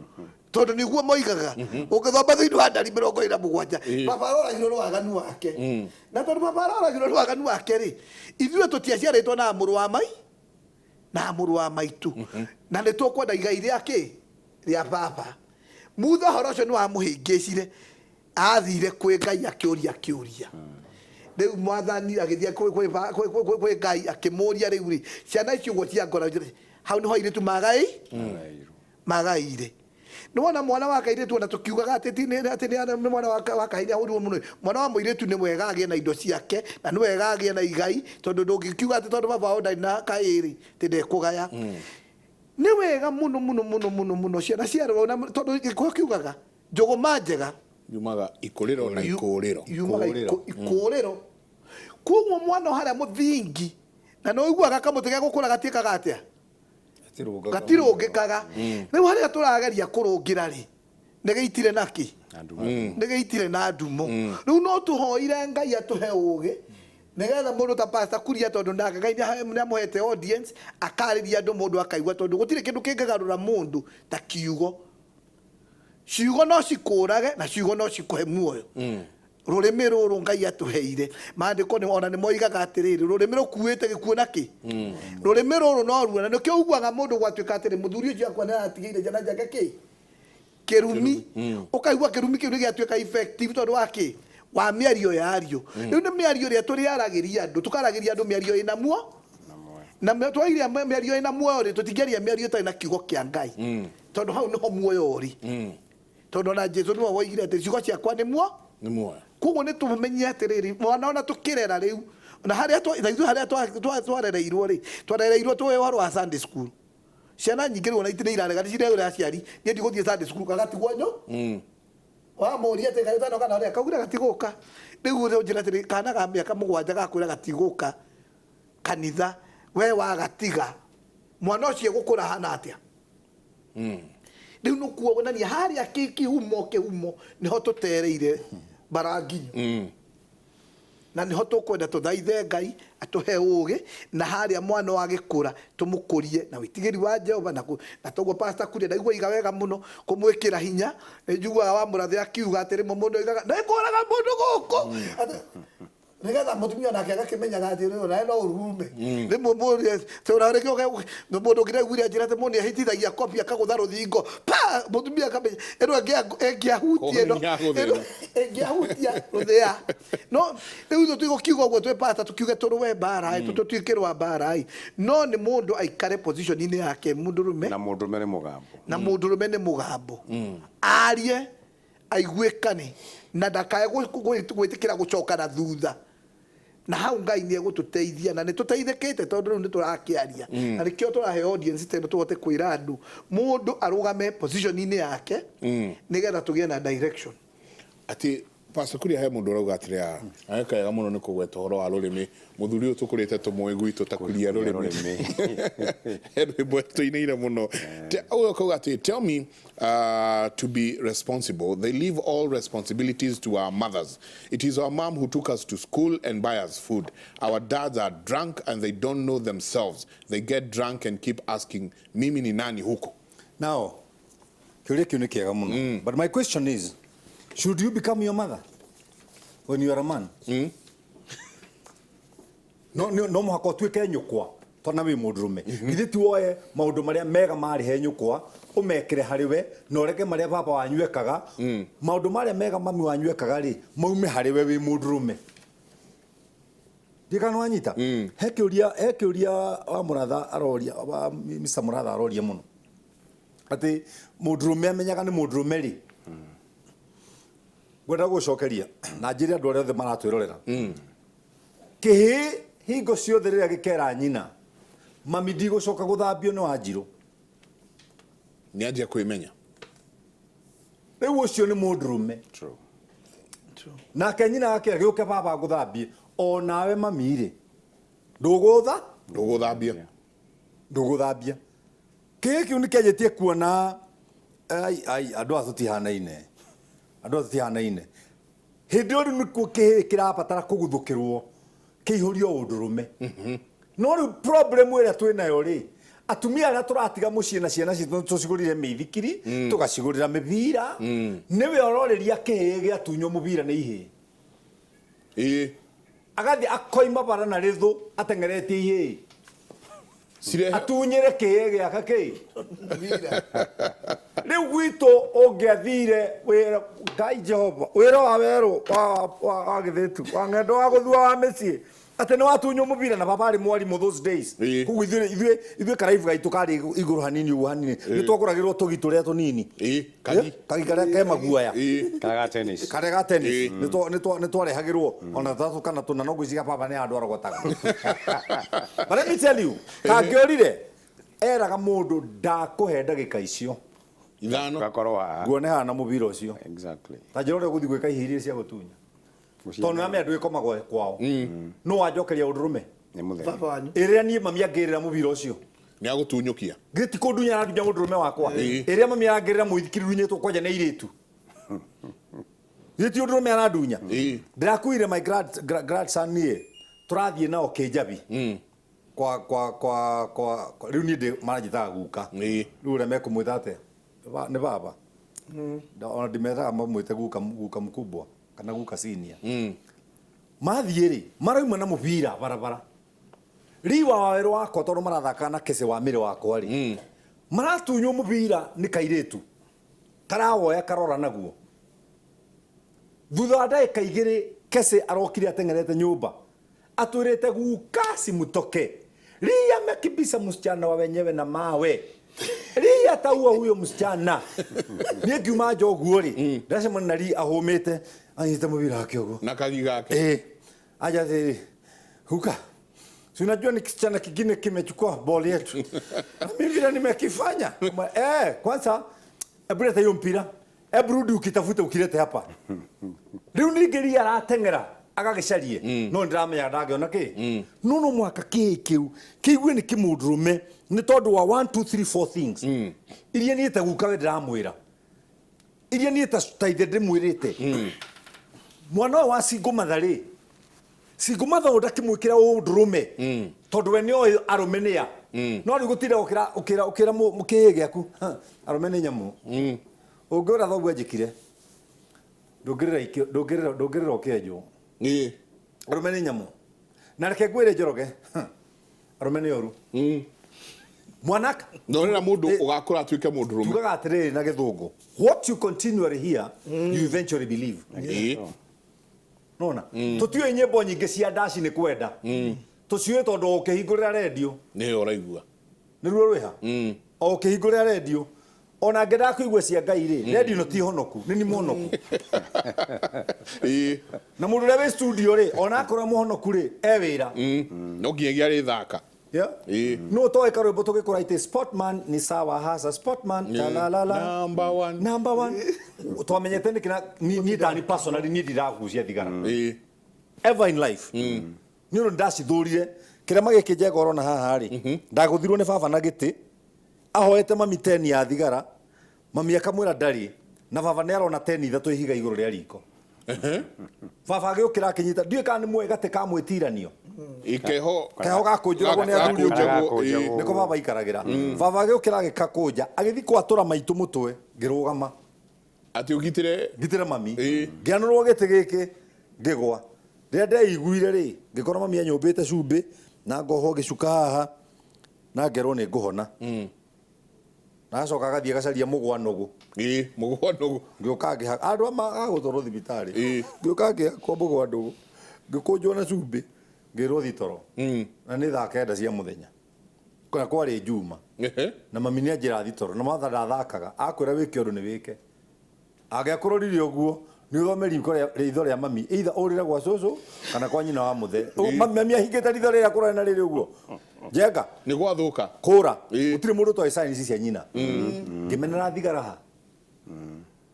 tondũ nĩguo moigaga ũngĩthoma thĩinĩ wa Ndari 27, baba aroragirwo nĩ waganu wake. Na tondũ baba aroragirwo nĩ waganu wake rĩ, ithuĩ tũtiaciarĩtwo na mũrũ wa mai na mũrũ wa maitũ, na nĩ tũkwenda igai rĩa kĩ rĩa baba. Mutha ũhoro ũcio nĩ wamũhĩngĩcire, athire kwĩ Ngai akĩũria kĩũria. Rĩu Mwathani agĩthiĩ kwĩ Ngai akĩmũria, rĩu rĩ, ciana ici ũguo cia ngora hau nĩho airĩtu magaire. Nĩ wona mwana wa kairĩtu, ona tũkiugaga atĩ ti atĩ nĩ mwana wa kahĩĩ nĩ ahũrirwo mũno, mwana wa mũirĩtu nĩ wega agĩe na indo ciake na nĩ wega agĩe na igai, tondũ ndũngĩkiuga atĩ tondũ baba wao ndarĩ na kahĩĩ rĩ, atĩ ndekũgaya. Nĩ wega mũno mũno mũno mũno mũno ciana ciarerwo na tondũ gĩkũyũ kiugaga njũgũma njega yumaga ikũrĩro na ikũrĩro. Yumaga ikũrĩro. Koguo mwana harĩa mũthingi na nĩ ũiguaga kamũtĩ gegũkũra gatiĩkaga atĩa? Gatirũngĩkaga. Rĩu harĩa tũrageria kũrũngĩra rĩ, nĩ gĩitire na kĩ nĩ gĩitire na ndumo. Rĩu no tũhoire Ngai atũhe ũgĩ nĩgetha mũndũ ta Pastor Kuria, tondũ nake Ngai nĩ amũhete audience, akarĩria andũ, mũndũ akaigua, tondũ gũtirĩ kĩndũ kĩngĩgarũra mũndũ ta kiugo. Ciugo no cikũrage na ciugo no cikũhe muoyo. Rũrĩmĩ rũrũ Ngai atũheire, maandĩko nĩ ona nĩ moigaga atĩrĩrĩ, rũrĩmĩ rũkuĩte gĩkuũ na kĩ. Rũrĩmĩ rũrũ no ruo, na nĩkĩo uguaga mũndũ gwatuĩka atĩrĩ, mũthuri ũcio akwa nĩ aratigĩire ciana ciake kĩ kĩrumi. Ũkaigua kĩrumi kĩu nĩ gĩatuĩka effective tondũ wa kĩ? Wa mĩario yario. Rĩu nĩ mĩario ĩrĩa tũrĩaragĩria andũ, tũkaragĩria andũ mĩario ĩna muo na twaria mĩario ĩna muoyo rĩ, tũtingĩaria mĩario ĩtarĩ na kiugo kĩa Ngai, tondũ hau nĩho muoyo ũrĩ, tondũ ona Jesu nĩwe woigire atĩ ciugo ciakwa nĩ muo Nĩ muoyo. Koguo nĩ tũmenye atĩrĩrĩ, mwana ona tũkĩrera rĩu na harĩa na ithuĩ harĩa twarereirwo rĩ, twarereirwo tũĩ ũhoro wa Sunday school. Ciana nyingĩ rĩu ona itirĩ irarega, nĩ cirerwo aciari, niĩ ndigũthiĩ Sunday school, gagatigwo nyo wamũria atĩ kaĩ ũtanoka na ũrĩa kaugire gatigũka. Rĩu ũnjĩra atĩrĩ, kana ga mĩaka 7 gakwĩra gatigũka kanitha, we wagatiga, mwana ũcio egũkũra hana atĩa? Rĩu nĩ kuonania harĩa kĩhumo nĩho tũtereire bara nginyu, na nĩho tũkwenda tũthaithe Ngai atũhe ũgĩ, na harĩa mwana wagĩkũra tũmũkũrie na wĩtigĩri wa Jehova, na toguo Pastor Kuria ndaigua iga wega mũno kũmwĩkĩra hinya. Nĩ njiguaga wa mũrathe akiuga atĩ rĩmwe mũndũ oigaga nĩngũraga mũndũ gũkũ, nĩgetha mũtumia nake agakĩmenyaga atĩ rĩu nawe no ũrume rĩmwe. Mũndũ ũngĩ ndaiguire anjĩra atĩ mũndũ nĩahĩtithagia kobi akagũtha rũthingo pa, mũtumia akamenya ĩno ĩngĩahutia ĩno Kũgũthĩna. Ĩngĩahutia rũthĩa. No rĩu ithuĩ tũigũkiuga ũguo twĩ pasta, tũkiuge tũrũe mbara tũtuĩke rwa mbara, no nĩ mũndũ aikare position-inĩ yake mũndũrũme. Na mũndũrũme nĩ mũgambo. Na mũndũrũme nĩ mũgambo, arie aiguĩkane na ndakae gwĩtĩkĩra gũcoka na thutha, na hau Ngai nĩ egũtũteithia, na nĩ tũteithĩkĩte tondũ rĩu nĩ tũrakĩaria, na nĩkĩo tũrahe audience teno tũhote kwĩra andũ mũndũ arũgame position-inĩ yake nĩgetha tũgĩe na direction. Atĩ Pastor Kuria, he mũndũ ũrauga atĩrĩ, ageka wega mũno nĩ kũgweta ũhoro wa rũrĩmĩ. Mũthuri ũyũ tũkũrĩte tũmũĩ gwitũ ta Kuria rũrĩmĩ, he rwĩmbo tũinĩire mũno. Ũyũ akauga atĩ, "Tell me to be responsible. They leave all responsibilities to our mothers. It is our mom who took us to school and buy us food. Our dads are drunk and they don't know themselves. They get drunk and keep asking, 'Mimi ni nani huku?'" Now, kĩũria kĩu nĩ kĩega mũno. But my question is, should you become your mother when you are a man? No mũhaka ũtuĩke nyũkwa tondũ wĩ mũndũrũme? Githĩ ti woe maũndũ marĩa mega marĩ he nyũkwa ũmekĩre harĩ we, na ũreke marĩa baba wanyu ekaga, maũndũ marĩa mega mami wanyu ekaga rĩ, maume harĩ we wĩ mũndũrũme? Ndikana wanyita. He kĩũria wa mũratha aroria, wa Mr. Mũratha aroria mũno, atĩ mũndũrũme amenyaga nĩ mũndũrũme rĩ. Ngwenda gũcokeria na njĩre andũ arĩa othe maratwĩrorera, kĩhĩ hingo ciothe rĩrĩa gĩkera nyina, "Mami, ndigũcoka gũthambio nĩ Wanjirũ," Nĩ anjia kwĩmenya. Rĩu ũcio nĩ mũndũrũme. True. Nake nyina akĩra, "Gĩũke baba ngũthambie." O nawe mami rĩ, ndũgũtha Ndũgũthambia. Ndũgũthambia. Kĩhĩ kĩu nĩ kĩanjĩtie kuona ai ai, andũ aya tũtihanaine, andũ aya tũtihanaine. Hĩndĩ ĩyo rĩu nĩkuo kĩhĩ kĩrabatara kũguthũkĩrwo, kĩihũrio ũndũrũme. No rĩu problem ĩrĩa twĩ nayo rĩ, atumia arĩa tũratiga mũciĩ na ciana citũ, tũcigũrire mĩithikiri, tũgacigũrĩra mĩbira, nĩwe ũrorĩria kĩhĩ gĩatunywo mũbira nĩ ihĩĩ. Agathiĩ akoima bara na rĩthũ ateng'eretie ihĩĩ Cirehe atunyĩre kĩhĩ gĩaka kĩ. Rĩu gwitũ ũngĩathire wĩra, Ngai Jehova, wĩra wa werũ wa gĩthĩtu wa ng'endo wa gũthua wa mĩciĩ, atĩ nĩ watunywo mũbira, na baba arĩ mwarimũ those days. Koguo ithuĩ karaibu gaitũ karĩ igũrũ hanini ũguo hanini, nĩ twagũragĩrwo tũgi tũrĩa tũnini. Kagi. Kagi karĩa ke maguoya. Kana ga tennis. Karĩa ga tennis. Nĩ twarehagĩrwo ona tũtatũ kana tũna, no ngwĩciria baba nĩ handũ arogotaga. But let me tell you, kangĩorire eraga mũndũ, "Ndakũhe ndagĩka icio 5." Gakorwo haha. Nguone haha na mũbira ũcio. Ta njĩra ũrĩa ũgũthiĩ gwĩka ihĩĩ iria cia gũtunya, tondũ nĩ amenya ndwĩkomagwo kwao, no wanjokeria ũndũrũme. Nĩ mũtheri. Baba wanyu. Ĩrĩa niĩ mami angĩrĩra mũbira ũcio, Nĩ agũtunyũkia. Githĩ ti kũndunya arandunya mũndũrũme wakwa? Ĩrĩa mami arangĩrĩra mũithikiri runyĩtwo kwanja nĩ airĩtu, githĩ ti ũndũrũme arandunya? Ndĩrakuire my grandson, niĩ tũrathiĩ nao kĩnjabi kwa rĩu niĩ ndĩ maranjĩtaga guka. Rĩu ũrĩa mekũmwĩta atĩa? Nĩ baba. Ona ndimetaga mamwĩte guka, guka mkubwa. Kana guka senior. Mathiĩ rĩ, marauma na mũbira barabara. Riwa wa werũ wakwa tondũ marathaka na kece wa mĩrĩ wakwa rĩ. Maratunywo mũbira nĩ kairĩtu. Karawoya karora naguo. Thutha wa ndagĩka igĩrĩ kece arokire ateng'erete nyũmba. Atwĩrĩte guka simutoke. Ria amekibisa msichana wa wenyewe na mawe. Ria taua huyo msichana. Niĩ ngiuma nja ũguo rĩ, ndacemania na Ri ahũmĩte, anyitĩte mũbira wake ũguo. Na kagi gake. Eh, aja atĩrĩrĩ, guka, si unajua ni kisichana kingine kimechukua ball yetu. Na mimi vile nimekifanya. Eh, kwanza hebu leta hiyo mpira. Hebu rudi ukitafute ukilete hapa. Rĩu ningĩ ria arateng'era agagĩcarie no ndĩramenya ndangĩona kĩ no no mũhaka kĩĩ kĩu kĩigue nĩ kĩmũndũrũme nĩ tondũ wa 1 2 3 4 things iria niĩ ta guka we ndĩramwĩra iria niĩ ta ithe ndĩmwĩrĩte mwana ũyũ wa single mother rĩ single mother ũyũ ndakĩmwĩkĩra ũndũrũme tondũ we nĩoĩ arũme nĩa no rĩu gũtinda ũkĩra ũkĩra ũkĩra kĩĩ gĩaku ha, arũme nĩ nyamũ ũngĩũra thoguo anjĩkire ndũngĩrĩra ndũngĩrĩra ndũngĩrĩra ũkĩenjwo arũme nĩ nyamũ na reke ngwĩre Njoroge ha, arũme nĩ oru mwanaka Ndorera mũndũ ũgakũra atuĩke mũndũrũme. Tugaga atĩrĩrĩ na gĩthũngũ, what you continually hear, you eventually believe. Nona tũtiũĩ nyĩmbo nyingĩ cia ndaci nĩ kwenda tũciũĩ tondũ ũkĩhingũrĩra rendio Nĩyo ũraigua. Nĩruo rwĩha o ũkĩhingũrĩra rendio ona ngĩendaga kũigua cia Ngai rĩ rendio ĩno ti honoku nĩ ni mũhonoku. Na mũndũ ũrĩa wĩ studio rĩ ona akorwo mũhonoku rĩ e wĩra. No nginyagia arĩthaka. Yeah. No toĩ karwĩmbo tũgĩkũra iti Sportman ni sawa hasa Sportman ta la la la Number one. Number one. Twamenyete nĩkĩ na niĩ tani personally niĩ ndiragucia thigara. Ever in life. Nĩ ũndũ ndacithũrire kĩrema gĩkĩ njega ũrona haha rĩ ndagũthirwo nĩ baba na gĩtĩ ahoete mami teni ya thigara mami akamwĩra ndarĩ na baba nĩ arona teni ithatũ ihiga igũrũ rĩa riko. Baba agĩũkĩra akĩnyita ndiũĩ kana nĩ muoĩ gatĩ ka mwĩtiranio. Ikeho Keho gakũnjũragwo nĩ athuri ũguo. Gakũnjagwo, Nĩko baba aikaragĩra. Baba agĩũkĩra agĩkakũnja agĩthiĩ kwatũra maitũ mũtwe ngĩrũgama. Atĩ ũgitĩre ngitĩre mami. Ngĩanũrwo gĩtĩ gĩkĩ ngĩgwa. Rĩrĩa ndeiguire rĩ ngĩkora mami anyũmbĩte cumbĩ na ngohwo gĩcuka haha na ngerwo nĩ ngũhona. Na acoka agathiĩ agacaria mũgwa nũgũ. Mũgwa nũgũ. Ngĩũka ngĩha andũ a agũtwarwo thibitarĩ. Ngĩũka ngĩhakwo mũgwa nũgũ. Ngĩkũnjwo na cumbĩ ngĩrwo thiĩ toro. Na nĩ thaa 9 cia mũthenya. Na kwarĩ Juma. Na mami nĩ anjĩra thiĩ toro na matha ndathakaga akwĩra wĩke ũndũ nĩ wĩke. Angĩakũrorire ũguo nĩ ũthome riko ritho rĩa mami either ũrĩre gwa cũcũ kana kwa nyina wa mũthe. Mami ahingĩte ritho rĩrĩa kũrore na rĩrĩ ũguo. Njenga. Nĩ gwathũka. Kũra. Gũtirĩ mũndũ ũtoĩ signs cia nyina. Ngĩmenera thigara ha.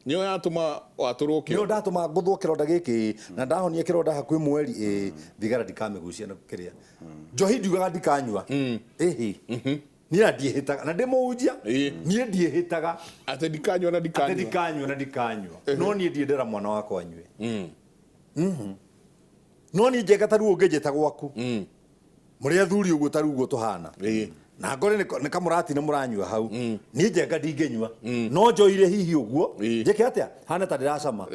Nĩyo yatũma watũrwo kĩronda. Nĩyo ndatũma ngũthwo kĩronda gĩkĩ na ndahonia kĩronda hakuhĩ mweri thigara ndikamĩgucia na kĩrĩa. Njohi ndiugaga ndikanyua. Ĩhĩ. Niĩ na ndiĩhĩtaga na ndĩmũhunjia. Niĩ ndiĩhĩtaga. Atĩ ndikanyua na ndikanyua. Atĩ ndikanyua na ndikanyua. No niĩ ndiendera mwana wakwa anyue. No niĩ njega ta rĩu ũngĩnjĩta gwaku. Mũrĩ athuri ũguo ta rĩu ũguo tũhana. Na ngore nĩ kamũrati nĩ mũranyua hau. Niĩ njenga ndingĩnyua. No njoire hihi ũguo. Njĩke atĩa? Hana ta ndĩracama.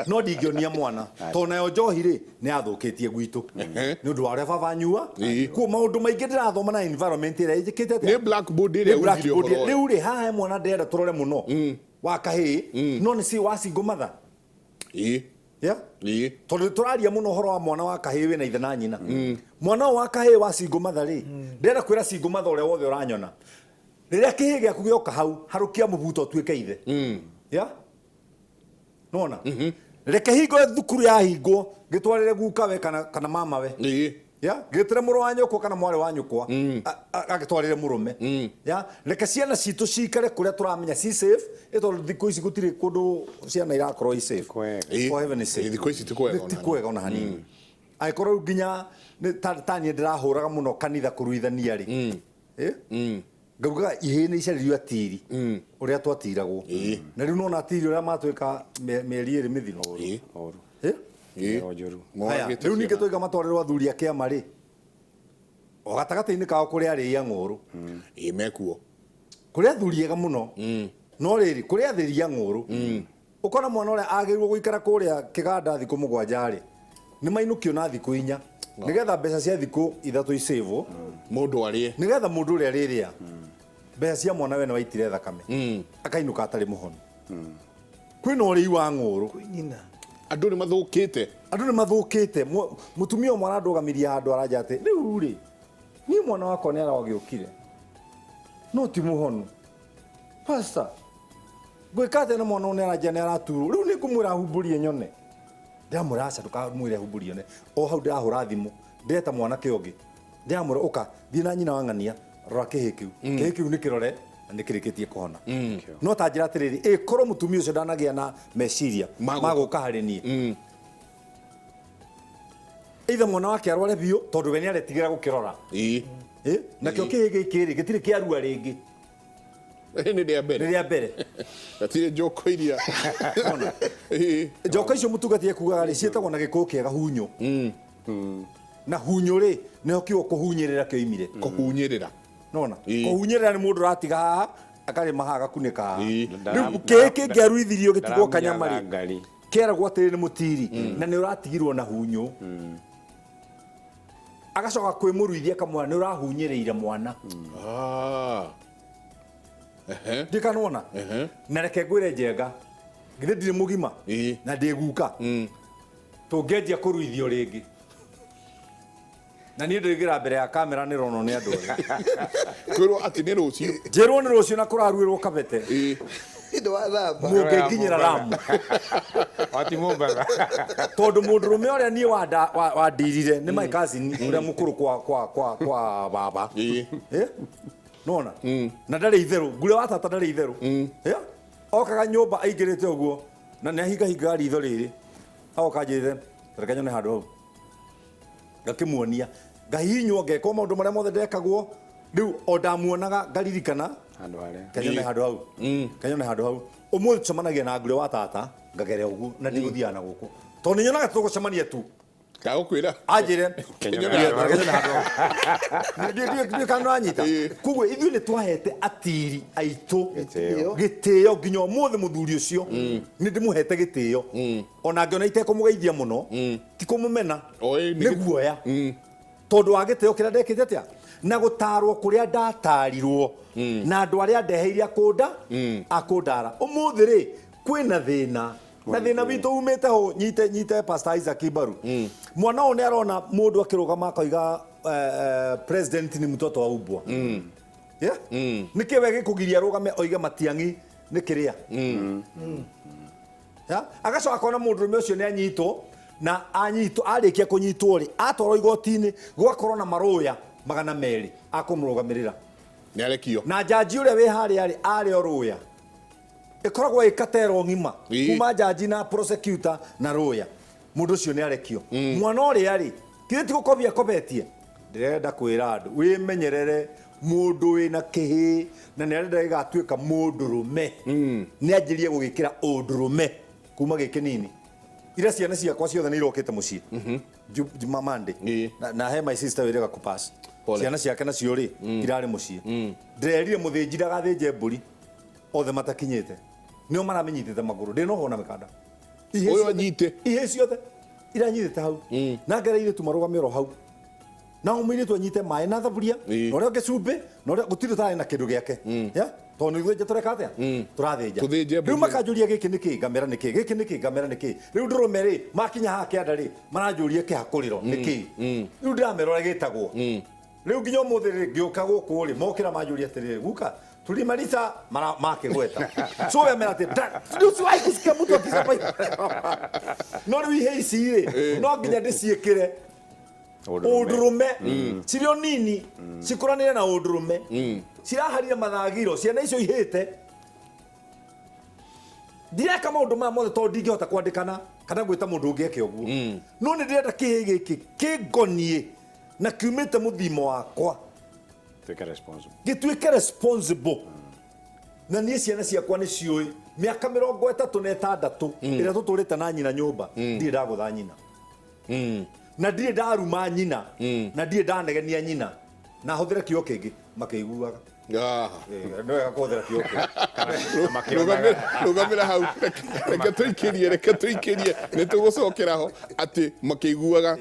No ndingĩonia mwana. Tondũ nayo njohi rĩ nĩ yathũkĩtie gwitũ. Nĩ ũndũ wa ũrĩa baba anyua. Kuo maũndũ maingĩ ndĩrathoma na environment ĩrĩa ĩnjĩkĩte atĩa? Nĩ blackboard ĩrĩa Nĩ blackboard ugire ũhoro. Rĩu rĩ haha he mwana ndĩrenda tũrore mũno. Wa kahĩĩ. No nĩ si wa single mother. Yeah? Tondũ tũraria mũno ũhoro wa mwana wa kahĩĩ wĩna ithe na nyina. Mwana ũyũ wa kahĩĩ wa single mother rĩ, ndĩrenda kwĩra single mother ũrĩa wothe ũranyona. Rĩrĩa kĩhĩĩ gĩaku gĩoka hau, harũkia mũbuto ũtuĩke ithe. Yeah? Nĩwona? Reke hingo thukuru yahingwo, gĩtwarĩre guka we kana mama we. Yeah? Gĩtĩre mũrũ wa nyũkwa kana mwarĩ wa nyũkwa. Agĩtwarĩre mũrũme. Yeah? Reke ciana citũ cikare kũrĩa tũramenya ci safe, ĩ tondũ thikũ ici gũtirĩ kũndũ ciana irakorwo i safe. For heaven's sake. Thikũ ici ti kwega ona Ti kwega ona hanini. Angĩkorwo rĩu nginya nĩ ta niĩ ndĩrahũraga mũno kanitha kũruithania rĩ. Ngaugaga ihĩĩ nĩ icarĩrio atiri. Ũrĩa twatiragwo. Na rĩu nona atiri ũrĩa matwĩka mĩeri ĩrĩ mĩthiru. Ũru. Ĩro njũru. Haya, Mwagĩte rĩu ningĩ ciana. tũiga matwarĩrwo athuri a kĩama rĩ. O gatagatĩ-inĩ kao kũrĩ arĩi a ng'ũrũ. Mekuo. Kũrĩ athuri ega mũno. No rĩrĩ, kũrĩ athĩri a ng'ũrũ. Ũkona mwana ũrĩa agĩrĩirwo gũikara kũrĩa kĩganda thikũ 7 rĩ, nĩ mainũkio na thikũ 4 nĩgetha mbeca cia thikũ 3 icĩvwo Mũndũ arĩe. Nĩgetha mũndũ ũrĩa arĩrĩa mbeca cia mwana we nĩ waitire thakame akainũka atarĩ mũhonu. Kwĩna ũrĩi wa ng'ũrũ. Nyina. Andũ nĩ mathũkĩte. Andũ nĩ mathũkĩte. Mũtumia ũmwe arandũgamirie handũ aranja atĩ rĩu rĩ, niĩ mwana wakwa nĩ aragĩũkire no ti mũhonu. Pastor, ngwĩka atĩa na mwana ũyũ nĩ aranja nĩ araturwo. Rĩu nĩ ngũmwĩra ahumbũrie nyone. Ndĩramwĩra aca ndũkamwĩre ahumbũrie nyone. O hau ndĩrahũra thimũ, ndĩreta mwanake ũngĩ. Ndĩramwĩra ũka, thiĩ na nyina wa ng'ania, rora kĩhĩ kĩu. Kĩhĩ kĩu nĩ kĩrore na nĩ kĩrĩkĩtie kũhona. No ta njĩra atĩrĩrĩ, ĩkorwo mũtumia ũcio ndanagĩa na meciria Ma gũka harĩ niĩ. Either mwana wake arware biũ tondũ we nĩ aretigĩra gũkĩrora. Nakĩo kĩhĩ gĩkĩ rĩ, gĩtirĩ kĩarua rĩngĩ. Nĩ rĩa mbere. Nĩ rĩa mbere. Gatirĩ njoko iria. Njoko icio mũtungati ekugaga rĩ, ciĩtagwo na gĩkũyũ kĩega hunyũ. Na hunyũ rĩ, nĩho kiugo kũhunyĩrĩra kĩoimire. Kũhunyĩrĩra. Nona? Kũhunyĩrĩra nĩ mũndũ ũratiga haha, akarĩma haha, agakunĩka haha. Rĩu Ndara- kĩĩ kĩngĩaruithirio gĩtigwo ndaramunya kanyama rĩ? thangari. Kĩeragwo atĩrĩ nĩ mũtiri, na nĩ ũratigirwo na hunyũ. Agacoka kwĩ mũruithia akamwĩra nĩ ũrahunyĩrĩire mwana. Ndikanona. Na reke ngwĩre Njenga, githĩ ndirĩ mũgima na ndĩ guka. Tũngĩanjia kũruithio rĩngĩ. Na niĩ ndĩrĩgĩra mbere ya kamera nĩ ronwo nĩ andũ othe. Kwĩrwo atĩ nĩ rũciũ. Njĩrwo nĩ rũciũ na kũraruĩrwo kabete. Ndũ wa thamba. Mũngĩnginyĩra Ramu. Ati Mombatha. Tondũ mũndũrũme ũrĩa niĩ wandirire nĩ my cousin ũrĩa mũkũrũ kwa baba. Nona? Na ndarĩ itherũ, ngure wa tata ndarĩ itherũ. Okaga nyũmba aingĩrĩte ũguo na nĩ ahingahingaga ritho rĩrĩ. Agoka anjĩrĩte, reke nyone handũ hau. Ngakĩmuonia, ngahihinywo ngekwo maũndũ marĩa mothe ndekagwo. Rĩu o ndamuonaga ngaririkana Handũ harĩa. Kanyone handũ hau. Kanyone handũ hau. Ũmũthĩ tũcemanagia na ngure wa tata, ngagere ũguo na ndigũthiaga na gũkũ. Tondũ nĩ nyonaga tũgũcemania tu. Ndagũkwĩra. Anjĩre. Kanyone Kanyone handũ handũ hau. Ndiũ kana nĩwanyita. Koguo ithuĩ nĩ twahete atiri aitũ Gĩtĩo. gĩtĩo nginya ũmũthĩ mũthuri ũcio nĩ ndĩmũhete gĩtĩo. Ona angĩona itekũmũgeithia mũno, ti kũmũmena, Oi, nĩ nĩ guoya. Tondũ wa gĩtĩo kĩrĩa ndekĩte atĩa? Na gũtarwo kũrĩa ndatarirwo na andũ arĩa ndeheire akũndara. Ũmũthĩ rĩ, kwĩna thĩna. Na thĩna witũ umĩte ho, nyite Pastor Isaac Mbaru. Mwana ũyũ nĩ arona mũndũ akĩrũgama akoiga, president ni mtoto wa umbwa. Yeah? Nĩkĩ we gĩkũgiria arũgame oige Matiang'i nĩ kĩrĩa? Yeah? Agacoka akona mũndũrũme ũcio nĩ anyitwo, na anyitwo, arĩkia kũnyitwo rĩ, atwarwo igoti-inĩ, gũgakorwo na marũya magana merĩ akũmũrũgamĩrĩra. Nĩ arekio. Na njanji ũrĩa wĩ harĩa rĩ, arĩ o rũya. Ĩkoragwo ĩ katero ng'ima. Kuma njanji na prosecutor na rũya. Mũndũ ũcio nĩ arekio. Mwana ũrĩa rĩ, kĩrĩ ti gũkobia akobetie? Ndĩrenda kwĩra andũ, wĩmenyerere mũndũ wĩna kĩhĩ na nĩ arenda gĩgatuĩka mũndũrũme. Nĩ anjĩrie gũgĩkĩra ũndũrũme kuma gĩ kĩnini. Ira ciana ciakwa ciothe nĩ irokĩte mũciĩ. Monday. Na he my sister wĩrĩga kũpass. Pole. Ciana ciake nacio rĩ, irarĩ mũciĩ. Ndĩrerire mũthĩnji ndagathĩnje mbũri othe matakinyĩte. Nĩo maramenyitĩte magũrũ. Ndĩnohwo na mĩkanda. Ihĩĩ Ũyũ ciothe. anyite. Ihĩĩ ciothe iranyitĩte hau. Na ngera airĩtu marũgame oro hau. Na o mũirĩtu anyite maĩ na thaburia, na ũrĩa ũngĩ cumbĩ, na ũrĩa gũtirĩ ũtarĩ na kĩndũ gĩake. Yeah? Tondũ nĩ gũthĩnja tũreka atĩa? Tũrathĩnja. Tũthĩnje mbũri. Rĩu makanjũria gĩkĩ nĩ kĩ, ngamera nĩ kĩ, gĩkĩ nĩ kĩ, ngamera nĩ kĩ. Rĩu ndũrũme rĩ, makinya haha kĩanda rĩ, maranjũria kĩhakũrĩro nĩ kĩ. Rĩu ndĩramera ũrĩa gĩtagwo. Rĩu nginya ũmũthĩ rĩ, ngĩũka gũkũ rĩ, mokĩra manjũria atĩrĩrĩ, guka, tulimaliza mara makĩgweta. So we amera atĩ, rĩu siwahi kusikia mtu akisema hivi. No rĩu ihĩĩ ici rĩ, no nginya ndĩciĩkĩre ũndũrũme. Cirĩ o nini, cikũranĩre na ũndũrũme. Ciraharire mathagiro, ciana icio ihĩte. Ndireka maũndũ maya mothe tondũ ndingĩhota kwandĩkana kana gwĩta mũndũ ũngĩ eke ũguo. No nĩ ndĩrenda kĩhĩ gĩkĩ kĩngoniĩ na kiumĩte mũthimo wakwa. Tuĩke responsible. Gĩtuĩke responsible. Na niĩ ciana ciakwa nĩ ciũĩ mĩaka mĩrongo ĩtatũ na ĩtandatũ ĩrĩa tũtũrĩte na nyina nyũmba, ndirĩ ndagũtha nyina. Na ndirĩ ndaruma nyina, na ndirĩ ndanegenia nyina. Na hũthĩre kiugo kĩngĩ makĩiguaga. Ah. Nĩ wega kũhũthĩra kiugo kĩu. Rũgamĩra hau, reke tũikĩrie, reke tũikĩrie, nĩ tũgũcokera ho atĩ makĩiguaga.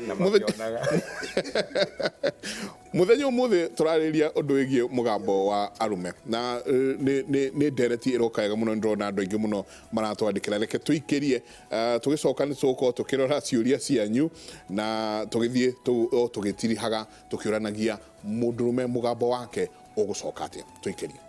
Mũthenya ũmũthĩ tũrarĩrĩria ũndũ wĩgiĩ mũgambo wa arũme na nĩ ndereti ĩroka wega mũno. Nĩ ndĩrona andũ aingĩ mũno maratwandĩkĩra. Reke tũikĩrie, tũgĩcoka nĩ tũgũkorwo tũkĩrora ciũria cianyu na tũgĩthiĩ o tũgĩtirihaga tũkĩũranagia mũndũrũme mũgambo wake ũgũcoka atĩa. Tũikĩrie.